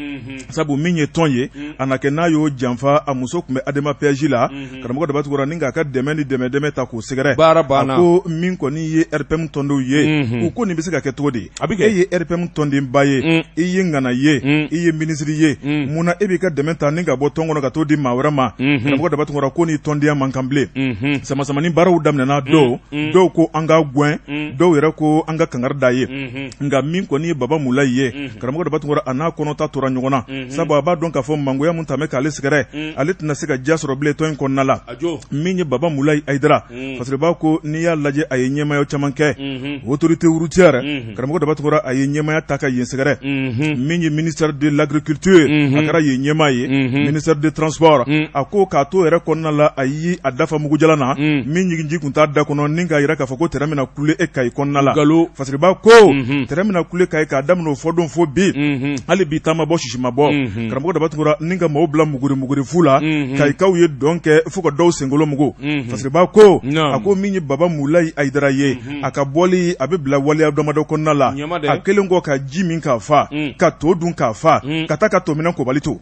sabu min ye tɔn ye a na kɛ n'a y'o janfa a muso tun bɛ ADEMA PAJ la karamɔgɔ Daba Tunkara ni k'a ka dɛmɛ ni dɛmɛ dɛmɛ ta k'o sɛgɛrɛ baara banna a ko min kɔni ye RPM tɔndenw ye u ko nin bɛ se ka kɛ cogo di a bɛ kɛ e ye RPM tɔndenba ye i ye ŋana ye i ye minisiri ye munna e b'i ka dɛmɛ ta ni ka bɔ tɔn kɔnɔ ka t'o di maa wɛrɛ ma karamɔgɔ Daba Tunkara ko ni tɔndenya man kan bilen samasamani baaraw daminɛna don dɔw ko an k'a gɛn dɔw yɛrɛ ko an ka kangari d'a ye nka min kɔni ye Baba Mulayi ye karamɔgɔ Daba Tunkara a n'a kɔnɔta tora ɲɔgɔn na sabu a b'a dɔn k'a fɔ mangoya min tun bɛ k'ale sɛgɛrɛ ale tɛna se ka diya sɔrɔ bilen tɔn in kɔnɔna la min ye Baba Mulayi Hayidara Fasiriba ko n'i y'a lajɛ a ye ɲɛmaaya caman kɛ autorité routière karamɔgɔ Daba Tunkara a ye ɲɛmaaya ta ka yen sɛgɛrɛ min ye ministère de l'agriculture a kɛra yen ɲɛmaa ye ministère de transport a ko k'a to yɛrɛ kɔnɔna la a y'i a da fa mugujalan na min ɲiginji tun t'a da kɔnɔ ni k'a jira k'a fɔ ko train bɛna kule e Kayi kɔnɔna la nkalon Fasiriba ko train bɛna kule IBK ye k'a daminɛ o fɔ don fo bi hali bi ta ma bɔ sisi ma bɔ karamɔgɔ Daba Tunkara ni ka maaw bila muguri muguri fu la Kayikaw ye dɔn kɛ fo ka dɔw senkolo mugu Fasiriba ko a ko min ye Baba Mulayi Hayidara ye a ka bɔli a bɛ bila waleya damadɔ kɔnɔna la a kɛlen kɔ ka ji min k'a fa ka to dun k'a fa ka taa ka tominɛn kobali to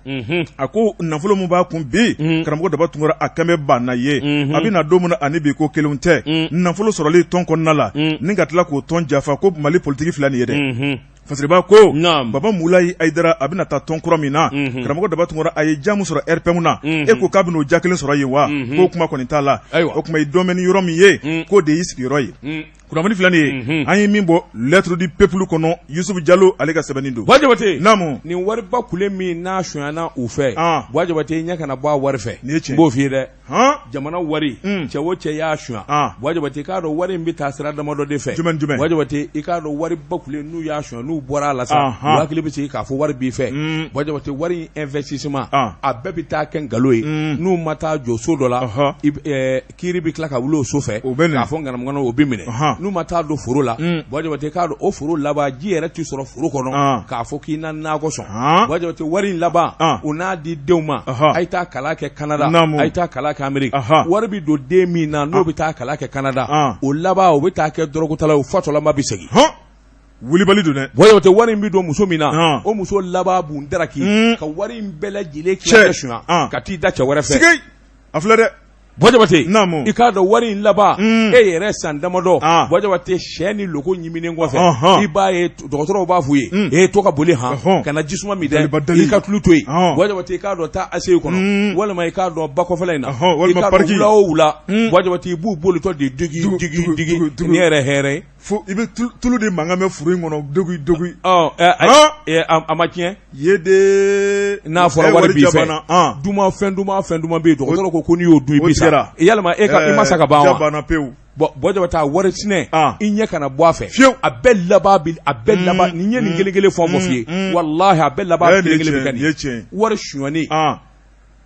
a ko nafolo min b'a kun bi karamɔgɔ Daba Tunkara a kɛlen bɛ banna ye a bɛ na don min na ani bi ko kelenw tɛ nafolo sɔrɔli tɔn kɔnɔna la ni ka tila k'o tɔn jafa ko Mali politiki filɛ nin ye dɛ Fasiriba ko Baba Mulayi Hayidara a bɛna taa tɔn kura min na karamɔgɔ Daba Tunkara a ye diya min sɔrɔ RPM na e ko k'a bɛn'o diya kelen sɔrɔ yen wa k'o kuma kɔni t'a la o tuma i dɔn bɛ ni yɔrɔ min ye k'o de y'i sigiyɔrɔ ye kunnafoni filɛ nin ye an ye min bɔ Lettre du Peuple kɔnɔ Yusufu Jalo ale ka sɛbɛnni don Buwa Jabate naamu nin wariba kule min n'a sonyana u fɛ Buwa Jabate i ɲɛ kana bɔ a wari fɛ n b'o f'i ye dɛ jamana wari cɛ o cɛ y'a sonya Buwa Jabate i k'a dɔn wari in bɛ taa sira damadɔ de fɛ jumɛn jumɛn Buwa Jabate i k'a dɔn wariba kule n'u y'a sonya n'u bɔra a la sa u hakili bɛ sigi k'a fɔ wari b'i fɛ Buwa Jabate wari in investissement a bɛɛ bɛ taa kɛ nkalon ye n'u ma taa jɔ so dɔ la kiiri bɛ tila ka wuli o so fɛ k'a fɔ ŋanamuŋanamu o bɛ minɛ n'u ma taa don foro la Buwa Jabate k'a dɔn o foro laban ji yɛrɛ tɛ sɔrɔ foro kɔnɔ k'a fɔ k'i na nakɔ sɔn Buwa Jabate wari in laban u n'a di denw ma a ye taa kalan kɛ Canada a ye taa kalan kɛ Ameriki wari bɛ don den min na n'o bɛ taa kalan kɛ Canada o laban o bɛ taa kɛ dɔrɔgutala ye o fatɔlama bɛ segin wulibali don dɛ Buwa Jabate wari in bɛ don muso min na o muso laban b'u daraki ka wari in bɛɛ lajɛlen cɛ sonya ka t'i da cɛ wɛrɛ fɛ a filɛ dɛ Buwa Jabate i k'a dɔn wari in laban e yɛrɛ san damadɔ Buwa Jabate sɛ ni loko ɲiminen kɔfɛ i b'a ye dɔgɔtɔrɔw b'a f'u ye e to ka boli han kana jisuma min dɛ i ka tulu to yen Buwa Jabate i k'a dɔn taa ACI kɔnɔ walima i k'a dɔn ba kɔfɛla in na i k'a dɔn wula o wula Buwa Jabate i b'u bolitɔ de digi digi digi nin yɛrɛ hɛrɛ ye fo i bɛ tulu de mankan mɛn foro in kɔnɔ dogi dogi a ma tiɲɛ ye de n'a fɔra wari b'i fɛ duman fɛn duman fɛn duman bɛ yen dɔgɔtɔrɔ ko ko n'i y'o dun i bɛ sa yalima e ka i ma sa ka ban wa banna pewu bon Buwa Jabate a wari sinɛ i ɲɛ kana bɔ a fɛ fiyewu a bɛɛ laban bi a bɛɛ laban nin ye nin kelen kelen fɛn o fɛn f'i ye walahi a bɛɛ laban kelen kelen bɛ kɛ nin ye wari sonyani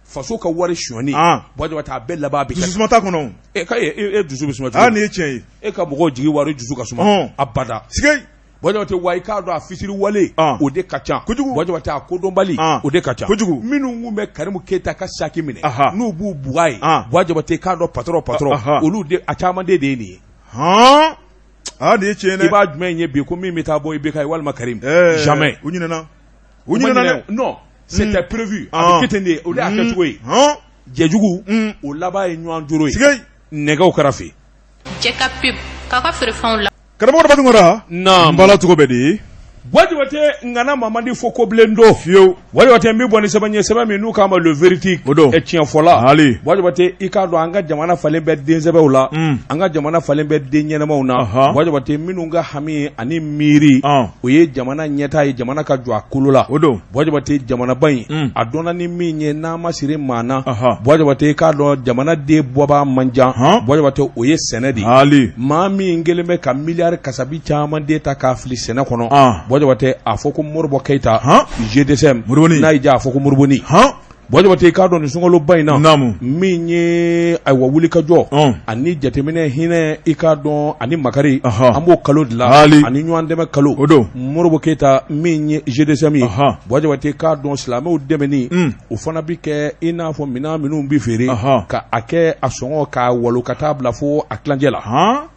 faso ka wari sonyani Buwa Jabate a bɛɛ laban bɛ kɛ dususuma t'a kɔnɔ e ka e dusu bɛ suma cogo nin ye tiɲɛ ye e ka mɔgɔw jigi wari dusu ka suma abada sigi Buwa Jabate wa i k'a dɔn a fitiriwale o de ka ca kojugu Buwa Jabate a kodɔnbali o de ka ca kojugu minnu tun bɛ Karimu Keyita ka saki minɛ n'u b'u bugɔ a ye Buwa Jabate i k'a dɔn patɔrɔn patɔrɔn olu de a caman de ye nin ye hɔn aa nin ye tiɲɛ ye i b'a jumɛn ye bi ko min bɛ taa bɔ IBK ye walima Karimu jamais u ɲinɛna u ɲinɛna dɛ non c'était prévu a bɛ kɛ ten de o de y'a kɛcogo ye jɛjugu o laban ye ɲɔgɔn joro ye nɛgɛw karafe Cɛ ka pub k'a ka feerefɛnw la Karamɔgɔ Daba Tunkara naamu n bala cogo bɛ di Buwa Jabate ŋana mamadi fo ko bilen don fiyewu Buwa Jabate n bɛ bɔ ni sɛbɛn ye sɛbɛn min n'u k'a ma le véridique o don tiɲɛfɔla hali Buwa Jabate i k'a dɔn an ka jamana falen bɛ densɛbɛw la an ka jamana falen bɛ den ɲɛnamaw na Buwa Jabate minnu ka hami ani miiri o ye jamana ɲɛtaa ye jamana ka jɔ a kolo la o don Buwa Jabate jamanaba in a dɔnna ni min ye n'a ma siri maa na Buwa Jabate i k'a dɔn jamana den bɔbaa man jan Buwa Jabate o ye sɛnɛ de ye maa min kɛlen bɛ ka miliyari kasabi caman den ta k'a fili sɛnɛ kɔnɔ Buwa Jabate a fɔ ko Modibo Keyita GDSM n'a y'i diya a fɔ ko Moriboni Buwa Jabate i k'a dɔn nin sunkaloba in na min ye ayiwa wulikajɔ ani jateminɛ hinɛ i k'a dɔn ani makari an b'o kalo de la ani ɲɔgɔn dɛmɛ kalo o don Modibo Keyita min ye GDSM ye Buwa Jabate i k'a dɔn silamɛw dɛmɛni o fana bɛ kɛ i n'a fɔ minɛn minnu bɛ feere ka a kɛ a sɔngɔ k'a walo ka taa bila fo a tilancɛ la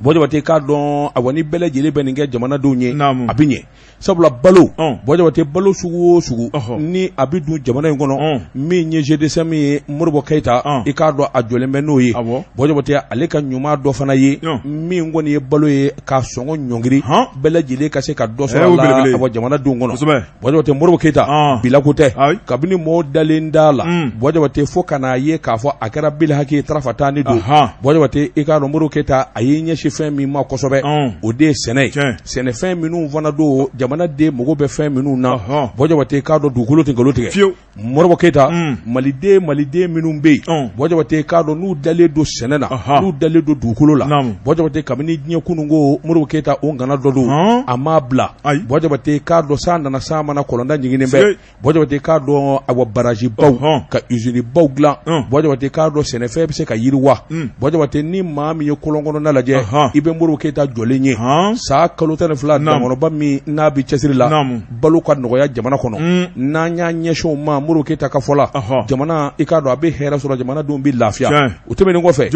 Buwa Jabate i k'a dɔn awa ni bɛɛ lajɛlen bɛ nin kɛ jamanadenw ye a bɛ ɲɛ sabula balo Buwa Jabate balo sugu o sugu ni a bɛ dun jamana in kɔnɔ min ye GDSM ye Modibo Keyita i k'a dɔn a jɔlen bɛ n'o ye Buwa Jabate ale ka ɲuman dɔ fana ye min kɔni ye balo ye k'a sɔngɔ ɲɔngiri bɛɛ lajɛlen ka se ka dɔ sɔrɔ a la jamanadenw kɔnɔ Buwa Jabate Modibo Keyita bilako tɛ kabini mɔgɔw dalen da la Buwa Jabate fo ka n'a ye k'a fɔ a kɛra bil haki tarafa tan ni don Buwa Jabate i k'a dɔn Modibo Keyita a y'i ɲɛsin fɛn min ma kosɛbɛ o de ye sɛnɛ ye sɛnɛfɛn minnu fana don jamanaden mago bɛ fɛn minnu na Buwa Jabate i k'a dɔn dugukolo tɛ nkalon tigɛ Modibo Keyita maliden maliden minnu bɛ yen Buwa Jabate i k'a dɔn n'u dalen don sɛnɛ na n'u dalen don dugukolo la Buwa Jabate kabini diɲɛ kununko Modibo Keyita o ŋana dɔ don a m'a bila Buwa Jabate i k'a dɔn san nana san ma na kɔlɔnda ɲiginnen bɛ Buwa Jabate i k'a dɔn awa baraji baw ka usine baw dilan Buwa Jabate i k'a dɔn sɛnɛfɛn bɛ se ka yiriwa Buwa Jabate ni maa min ye kɔlɔn kɔnɔna lajɛ I bɛ Modibo Keyita jɔlen ye san kalo 12 dankɔrɔba min n'a bɛ cɛsiri la balo ka nɔgɔya jamana kɔnɔ n'an y'a ɲɛsin o ma Modibo Keyita ka fɔ la jamana i k'a dɔn a bɛ hɛrɛ sɔrɔ jamanadenw bɛ lafiya o tɛmɛnen kɔfɛ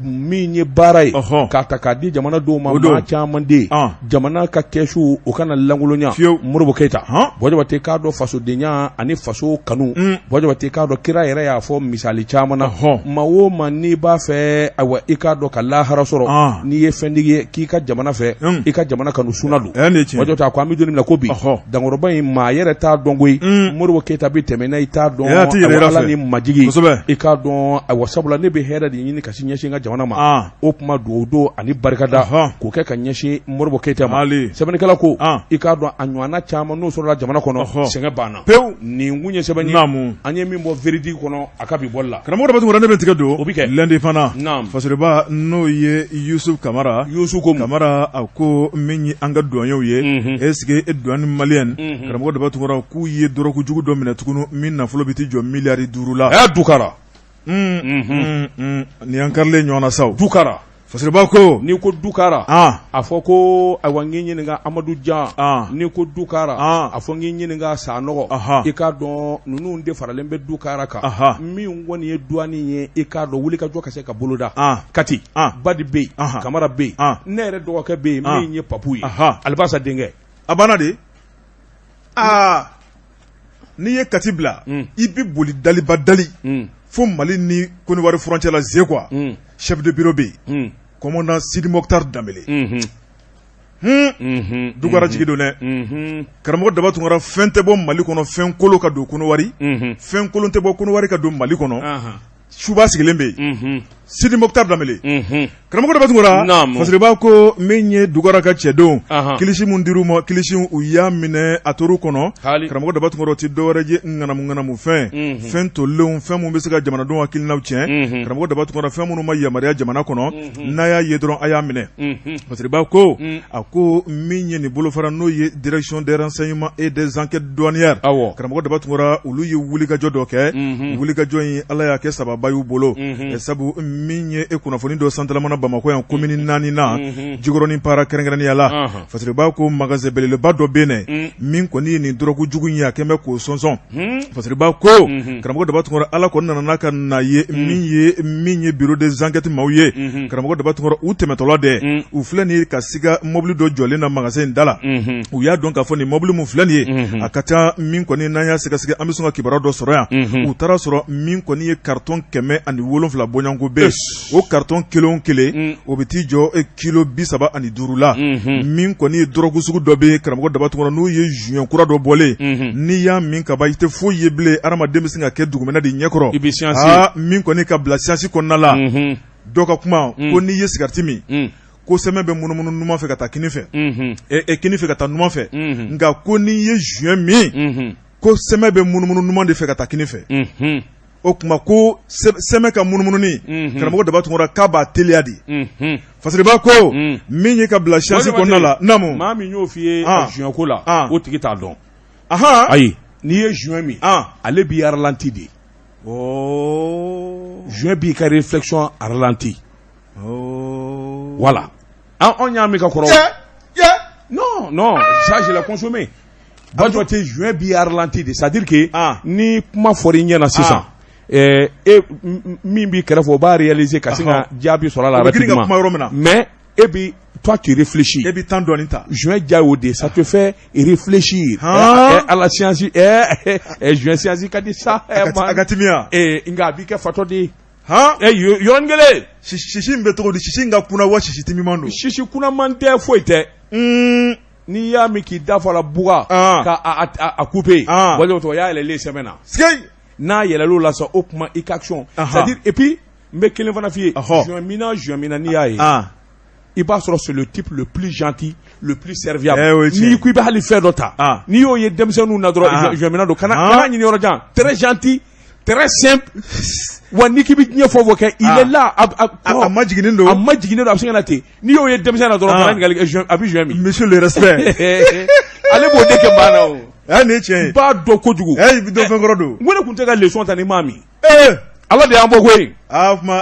min ye baara ye k'a ta k'a di jamanadenw ma maa caman de jamana ka kɛsu o kana lankolonya Modibo Keyita Buwa Jabate k'a dɔn fasodenya ani faso kanu Buwa Jabate k'a dɔn kira yɛrɛ y'a fɔ misali caman na maa o maa n'i b'a fɛ ayiwa i k'a dɔn ka lahara sɔrɔ n'i ye fɛntigi ye k'i ka jamana fɛ i ka jamana kanu suna don Buwa Jabate a ko an bɛ don min na ko bi dankɔrɔba in maa yɛrɛ t'a dɔn koyi Modibo Keyita bɛ tɛmɛ n'a i t'a dɔn Ala ni majigi i k'a dɔn ayiwa sabula ne bɛ hɛrɛ de ɲini ka ɲɛsin n ka jamana ma o tuma dugawu don ani barikada k'o kɛ ka ɲɛsin Modibo Keyita ma sɛbɛnnikɛla ko i k'a dɔn a ɲɔgɔnna caman n'o sɔrɔla jamana kɔnɔ sɛgɛn banna pewu nin kun ye sɛbɛn ye an ye min bɔ Véridique kɔnɔ a ka bi bɔli la karamɔgɔ Daba Tunkara ne bɛ tigɛ don o bɛ kɛ L'Indépendant fasiriba n'o ye Yusufu Kamara Yusufu Kamara a ko min ye an ka douaniers ye est-ce que douane malienne karamɔgɔ Daba Tunkara k'u ye dɔrɔgu jugu dɔ minɛ tuguni min nafolo bɛ t'i jɔ miliyari 5 la Dukara nin y'an karilen ɲɔgɔn na sa Dukara Fasiriba ko n'i ko Dukara a fɔ ko ayiwa n k'i ɲininka Amadu Jan n'i ko Dukara a fɔ n k'i ɲininka Sanɔgɔ i k'a dɔn ninnu de faralen bɛ Dukara kan min kɔni ye douane ye i k'a dɔn wulikajɔ ka se ka boloda Kati Badi bɛ yen Kamara bɛ yen ne yɛrɛ dɔgɔkɛ bɛ yen min ye Papu ye Alibasa denkɛ a banna de aa n'i ye Kati bila i bɛ boli daliba dali fo Mali ni Kɔdiwari frontière la Zekwa chef de bureau bɛ yen commandant Sidi Mokhtar Danbele Dukara jigi don dɛ karamɔgɔ Daba Tunkara fɛn tɛ bɔ Mali kɔnɔ fɛn kolon ka don Kɔdiwari fɛn kolon tɛ bɔ Kɔdiwari ka don Mali kɔnɔ Suba sigilen bɛ yen Sidi Mokhtar Danbele karamɔgɔ Daba Tunkara Fasiriba ko min ye Dukara ka cɛdenw kilisi min dir'u ma kilisi u y'a minɛ a tor'u kɔnɔ karamɔgɔ Daba Tunkara o tɛ dɔwɛrɛ ye ŋanamu ŋanamu fɛn fɛn tolenw fɛn minnu bɛ se ka jamanadenw hakilinaw tiɲɛ karamɔgɔ Daba Tunkara fɛn minnu ma yamaruya jamana kɔnɔ n'a y'a ye dɔrɔn a y'a minɛ Fasiriba ko a ko min ye nin bolofara n'o ye direction des renseignements et des enquêtes douanières karamɔgɔ Daba Tunkara olu ye wulikajɔ dɔ kɛ wulikajɔ in Ala y'a kɛ sababa y'u bolo sabu min ye e kunnafoni dɔ santalamana Bamakɔ yan commune 4 na Jikɔrɔni Para kɛrɛnkɛrɛnnenya la Fasiriba ko magasin belebeleba dɔ bɛ yen min kɔni ye nin dɔrɔgu jugu in ye a kɛlen bɛ k'o sɔnsɔn Fasiriba ko karamɔgɔ Daba Tunkara Ala kɔni nana n'a ka na ye min ye bureau des enquêtes maaw ye karamɔgɔ Daba Tunkara u tɛmɛtɔla dɛ u filɛ nin ye ka siga mobili dɔ jɔlen na magasin in da la u y'a dɔn k'a fɔ nin mobili min filɛ nin ye a ka ca min kɔni n'an y'a sɛgɛsɛgɛ an bɛ sɔn ka kibaruya dɔ sɔrɔ yan u taara sɔrɔ min kɔni ye carton 700 bɔɲɔgɔnko bɛ o carton kelen o kelen o bɛ t'i jɔ kilo 35 la min kɔni ye dɔrɔgu sugu dɔ bɛ karamɔgɔ Daba Tunkara n'o ye joint kura dɔ bɔlen n'i y'a min ka ban i tɛ foyi ye bilen hadamaden bɛ sin ka kɛ dugumɛnɛ de ɲɛkɔrɔ i bɛ science min kɔni ka bila science kɔnɔna la dɔ ka kuma ko n'i ye sigariti min ko sɛmɛ bɛ munumunu numan fɛ ka taa kini fɛ kini fɛ ka taa numan fɛ nka ko n'i ye joint min ko sɛmɛ bɛ munumunu numan de fɛ ka taa kini fɛ o tuma ko sɛmɛ ka munumununi karamɔgɔ Daba Tunkara k'a b'a teliya de Fasiriba ko min ye ka bila science kɔnɔna la naamu maa min y'o f'i ye joint ko la o tigi t'a dɔn ayi n'i ye joint min ale b'i ralenti de joint b'i ka réflexion ralenti voilà anw y'a min ka kɔrɔ non non ça je l'ai consommé Buwa Jabate joint b'i ralenti de c'est à dire que ni kuma fɔra i ɲɛna sisan e min b'i kɛrɛfɛ o b'a réaliser ka sin ka jaabi sɔrɔ a la rapidement kuma yɔrɔ min na mais e bi toi tu réfléchis e bɛ temps dɔɔni ta joint diya y'o de ye ça te fait réfléchir à la science joint science ka di sa a ka timiya nka a b'i kɛ fatɔ de ye yɔrɔnin kelen sisi in bɛ cogo di sisi in ka kunna wa sisi timiman don sisi kunnaman tɛ foyi tɛ n'i y'a min k'i da fa la buga ka a couper Buwa Jabate o y'a yɛlɛlen sɛmɛ na n'a yɛlɛl'o la sa o tuma i ka action c'est à dire et puis n bɛ kelen fana f'i ye joint minna joint minna n'i y'a ye i b'a sɔrɔ c'est le type le plus gentil le plus serviable n'i ko i bɛ hali fɛn dɔ ta n'i y'o ye denmisɛnninw na dɔrɔn joint minna don kana ɲini yɔrɔ jan très gentil très simple wa n'i k'i bɛ diɲɛ fɛn o fɛn kɛ il est là a majiginnen don a majiginnen don a bɛ se ka na ten n'i y'o ye denmisɛn na dɔrɔn kana ɲininkali kɛ a bɛ joint min monsieur le respect ale b'o de kɛ maa na o nin ye tiɲɛ ye n b'a dɔn kojugu i bɛ dɔn fɛn kɔrɔ don n ko ne tun tɛ ka leçon ta ni maa min Ala de y'an bɔ koyi aa kuma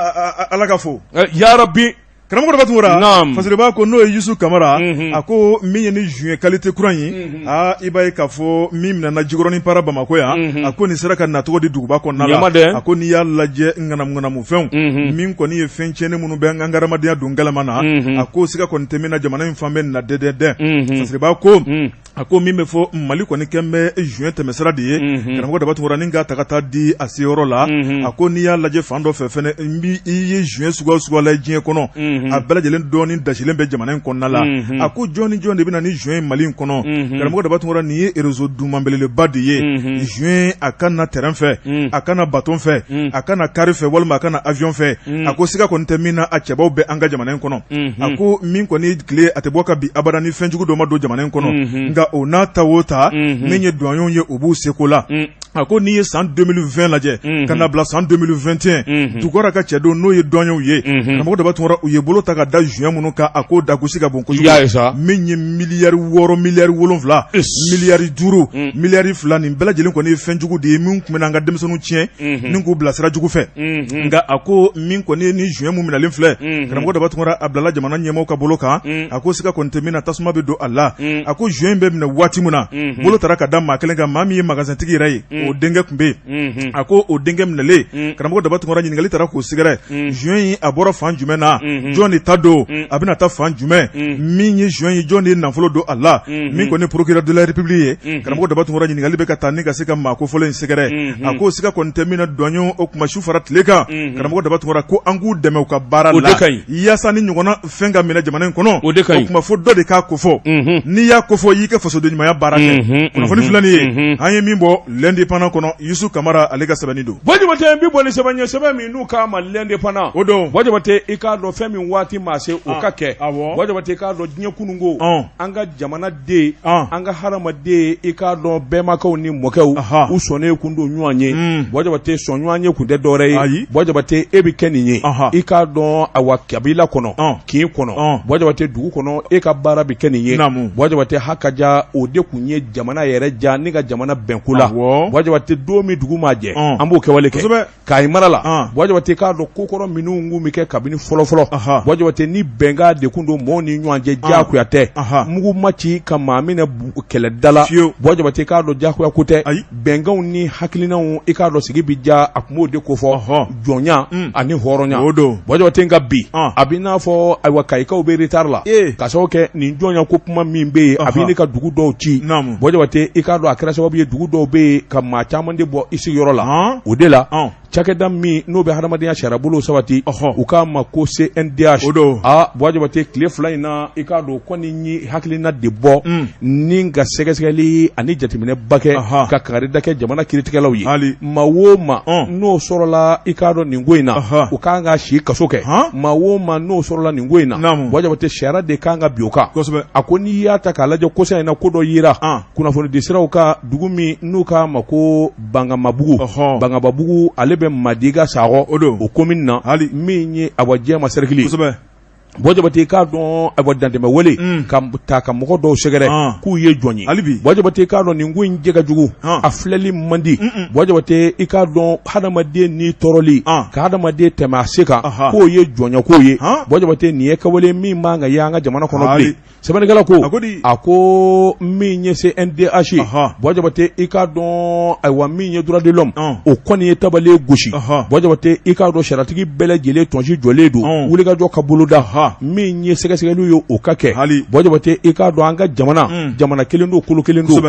Ala ka fo yarabi. Karamɔgɔ Daba Tunkara, naamu, Fasiriba ko n'o ye Yusu Kamara, unhun, a ko min ye ni joint qualité kura in ye, unhun, aa i b'a ye k'a fɔ min minɛna Jikɔrɔni Para Bamakɔ yan, unhun, a ko nin sera ka nacogo di duguba kɔnɔna la, ɲama dɛ, a ko n'i y'a lajɛ ŋanamuŋanamufɛnw, unhun, min kɔni ye fɛn tiɲɛnen minnu bɛ an ka hadamadenya don galama na, unhun, a ko siga kɔni tɛ min na jamana in fan bɛ na dɛdɛdɛ, unhun, Fasiriba ko, un a ko min bɛ fɔ Mali kɔni kɛn bɛ joint tɛmɛsira de ye, unhun, karamɔgɔ Daba Tunkara ni k'a ta ka taa di a seyɔrɔ la, unhun, a ko n'i y'a lajɛ fan dɔ fɛ fɛnɛ n bi i ye joint suguya o suguya la diɲɛ kɔnɔ, unhun, a bɛɛ lajɛlen dɔɔnin dasilen bɛ jamana in kɔnɔna la, unhun, a ko jɔn ni jɔn de bɛ na ni joint Mali in kɔnɔ, unhun, karamɔgɔ Daba Tunkara nin ye réseau duman belebeleba de ye, unhun, joint a ka na train fɛ, un, a ka na bateau fɛ, un, a ka na car fɛ walima a ka na avion fɛ, un, a ko siga kɔni tɛ min na a cɛbaw bɛ an ka jamana in kɔnɔ. A ko min kɔni tile a tɛ bɔ ka bin abada ni fɛnjugu dɔ ma don jamana in kɔnɔ nka o n'a ta o ta min ye douaniers ye u b'u seko la a ko n'i ye san 2020 lajɛ ka na bila san 2021 Tukara ka cɛdenw n'o ye douaniers ye karamɔgɔ Daba Tunkara u ye bolo ta ka da joint minnu kan a ko dagosi ka bon kojugu min ye miliyari 6 miliyari 7 miliyari 5 miliyari 2 nin bɛɛ lajɛlen kɔni ye fɛnjugu de ye min tun bɛ an ka denmisɛnninw tiɲɛ ni k'u bila sira jugu fɛ nka a ko min kɔni ye ni joint min minɛlen filɛ karamɔgɔ Daba Tunkara a bilala jamana ɲɛmaaw ka bolo kan a ko siga kɔni tɛ min na tasuma bɛ don a la a ko joint in bɛ minɛ waati min na bolo taara ka da maa kelen kan maa min ye magasintigi yɛrɛ ye o denkɛ tun bɛ yen a ko o denkɛ minɛlen karamɔgɔ Daba Tunkara ɲininkali taara k'o sɛgɛrɛ joint in a bɔra fan jumɛn na jɔn de ta don a bɛna taa fan jumɛn min ye joint ye jɔn de ye nafolo don a la min kɔni procureur de la République ye karamɔgɔ Daba Tunkara ɲininkali bɛ ka taa ni ka se ka maa kofɔlen in sɛgɛrɛ a ko siga kɔni tɛ min na douaniers o kuma su fara tile kan karamɔgɔ Daba Tunkara ko an k'u dɛmɛ u ka baara la yaasa nin ɲɔgɔnna fɛn ka minɛ jamana in kɔnɔ o kuma fo dɔ de k'a kofɔ n'i y'a kofɔ i y'i ka fasoden ɲumanya baara kɛ kunnafoni filɛ nin ye an ye min bɔ L'Indépendant kɔnɔ Yusu Kamara ale ka sɛbɛnni don. Buwa Jabate n bɛ bɔ ni sɛbɛn ye sɛbɛn min n'u k'a ma L'Indépendant o don Buwa Jabate i k'a dɔn fɛn min waati maa se o ka kɛ Buwa Jabate i k'a dɔn diɲɛ kununko an ka jamana den an ka hadamaden i k'a dɔn bɛnbakɛw ni mɔkɛw u sɔnnen kun don ɲɔgɔn ye Buwa Jabate sɔn ɲɔgɔn ye kun tɛ dɔwɛrɛ ye Buwa Jabate e bɛ kɛ nin ye i k'a dɔn awa kabila kɔnɔ kin kɔnɔ Buwa Jabate dugu kɔnɔ e ka baara bɛ kɛ nin ye Buwa Jabate hakaja o de kun ye jamana yɛrɛ ja ni ka jamana bɛnko la Buwa Jabate don min dugu maa jɛ an b'o kɛwale kɛ Kayi mara la Buwa Jabate k'a dɔn kokɔrɔ minnu kun bɛ kɛ kabini fɔlɔfɔlɔ Buwa Jabate ni bɛnkan de kun don mɔgɔw ni ɲɔgɔn cɛ diyagoya tɛ mugu ma ci ka maa minɛ kɛlɛda la Buwa Jabate k'a dɔn diyagoya ko tɛ bɛnkanw ni hakilinaw i k'a dɔn sigi bɛ diya a tun b'o de kofɔ jɔnya ani hɔrɔnya o don Buwa Jabate nka bi a bɛ n'a fɔ ayiwa Kayikaw bɛ retard la ka sababu kɛ nin jɔnya ko kuma min bɛ yen a bɛ ka dugu dɔw ci Buwa Jabate i k'a dɔn a kɛra sababu ye dugu dɔw bɛ yen ka maa caman de bɔ i sigiyɔrɔ la o de la cakɛda min n'o bɛ hadamadenya sariyabolo sabati u k'a ma ko CNDH o don aa Buwa Jabate tile fila in na i k'a dɔn kɔni ye hakilina de bɔ ni ka sɛgɛsɛgɛli ani jateminɛba kɛ ka kangarida kɛ jamana kiritigɛlaw ye hali maa o maa n'o sɔrɔla i k'a dɔn nin ko in na u kan ka si kaso kɛ maa o maa n'o sɔrɔla nin ko in na Buwa Jabate sariya de kan ka bin o kan a ko n'i y'a ta k'a lajɛ kɔsa in na ko dɔ yera kunnafonidi siraw kan dugu min n'u k'a ma ko Bangamabugu Bangababugu ale bɛ Madiga Sakɔ o don o commune na hali min ye awa Jɛma cercle kosɛbɛ Buwa Jabate i k'a dɔn awa dantɛmɛwale ka ta ka mɔgɔ dɔw sɛgɛrɛ k'u ye jɔn ye hali bi Buwa Jabate i k'a dɔn nin ko in jɛ ka jugu a filɛli man di Buwa Jabate i k'a dɔn hadamaden ni tɔɔrɔli ka hadamaden tɛmɛ a se kan k'o ye jɔnya ko ye Buwa Jabate nin ye kɛwale min man ka ye an ka jamana kɔnɔ bilen Sɛbɛnnikɛla ko a ko min ye CNDH ye Buwa Jabate i k'a dɔn ayiwa min ye droit de l'homme o kɔni ye tabale gosi Buwa Jabate i k'a dɔn sariyatigi bɛɛ lajɛlen tɔnsi jɔlen don wulikajɔ ka boloda min ye sɛgɛsɛgɛliw ye o ka kɛ Buwa Jabate i k'a dɔn an ka jamana jamana kelen don kolo kelen don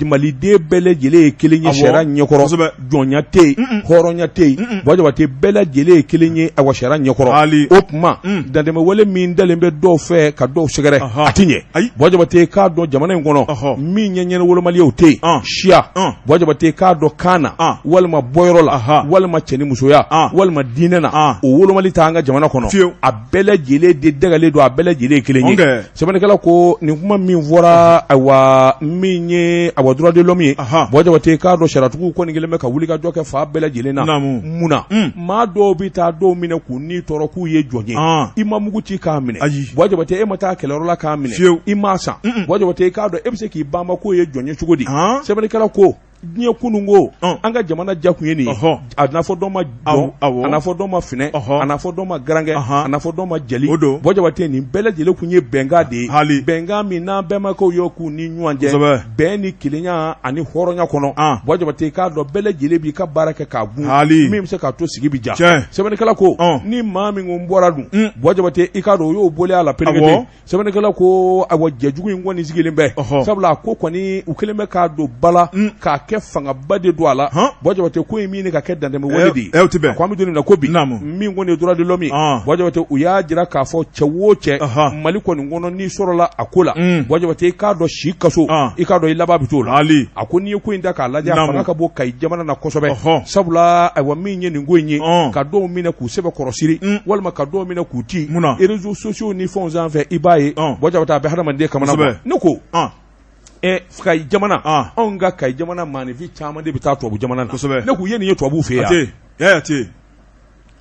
Maliden bɛɛ lajɛlen ye kelen ye sariya ɲɛkɔrɔ jɔnya tɛ yen hɔrɔnya tɛ yen Buwa Jabate bɛɛ lajɛlen ye kelen ye awa sariya ɲɛkɔrɔ o tuma dantɛmɛwale min dalen bɛ dɔw fɛ ka dɔw sɛgɛrɛ a tɛ ɲɛ Buwa Jabate k'a dɔn jamana in kɔnɔ min ye ɲɛnawolomali ye o tɛ yen siya Buwa Jabate k'a dɔn kan na walima bɔyɔrɔ la walima cɛnimusoya walima diinɛ na o wolomali t'an ka jamana kɔnɔ a bɛɛ lajɛlen de dagalen don a bɛɛ lajɛlen ye kelen ye Sɛbɛnnikɛla ko nin kuma min fɔra ayiwa min ye awa droit de l'homme ye Buwa Jabate k'a dɔn sariyatigiw kɔni kɛlen bɛ ka wulikajɔ kɛ fan bɛɛ lajɛlen na mun na maa dɔw bɛ taa dɔw minɛ k'u ni tɔɔrɔ k'u ye jɔn ye i ma mugu ci k'a minɛ Buwa Jabate e ma taa kɛlɛyɔrɔ la k'a minɛ i m'a san Buwa Jabate i k'a dɔn e bɛ se k'i banba k'o ye jɔn ye cogo di sɛbɛnnikɛla ko Diɲɛ kununko an ka jamana ja kun ye nin ye a n'a fɔ dɔ ma jɔn a n'a fɔ dɔ ma finɛ a n'a fɔ dɔ ma garankɛ a n'a fɔ dɔ ma jeli Buwa Jabate nin bɛɛ lajɛlen kun ye bɛnkan de ye hali bɛnkan min n'an bɛnbakɛw y'o k'u ni ɲɔgɔn cɛ bɛn ni kelenya ani hɔrɔnya kɔnɔ Buwa Jabate k'a dɔn bɛɛ lajɛlen b'i ka baara kɛ k'a gun hali min bɛ se k'a to sigi bɛ ja sɛbɛnnikɛla ko ni maa min ko n bɔra dun Buwa Jabate i k'a dɔn o y'o bɔlen a la perekete Sɛbɛnnikɛla ko ayiwa jɛjugu in kɔni sigilen bɛ sabula a ko kɔni u kɛlen bɛ k'a don ba la k'a kɛ fangaba de don a la Buwa Jabate ko in min ka kɛ dantɛmɛ wale de ye ko an bɛ don min na ko bi min kɔni ye droit de l'homme ye Buwa Jabate u y'a jira k'a fɔ cɛ o cɛ Mali kɔni kɔnɔ n'i sɔrɔla a ko la Buwa Jabate i k'a dɔn si kaso i k'a dɔn i laban bɛ t'o la a ko n'i ye ko in ta k'a lajɛ a fanga ka bon Kayi jamana na kosɛbɛ sabula ayiwa min ye nin ko in ye ka dɔw minɛ k'u sɛbɛkɔrɔsiri walima ka dɔw minɛ k'u ci réseaux sociaux ni fɛnw sanfɛ i b'a ye Buwa Jabate a bɛ hadamaden kamana gan ne ko Kayi jamana anw ka Kayi jamana maaninfin caman de bɛ taa tubabu jamana na ne k'u ye nin ye tubabu fɛ yan a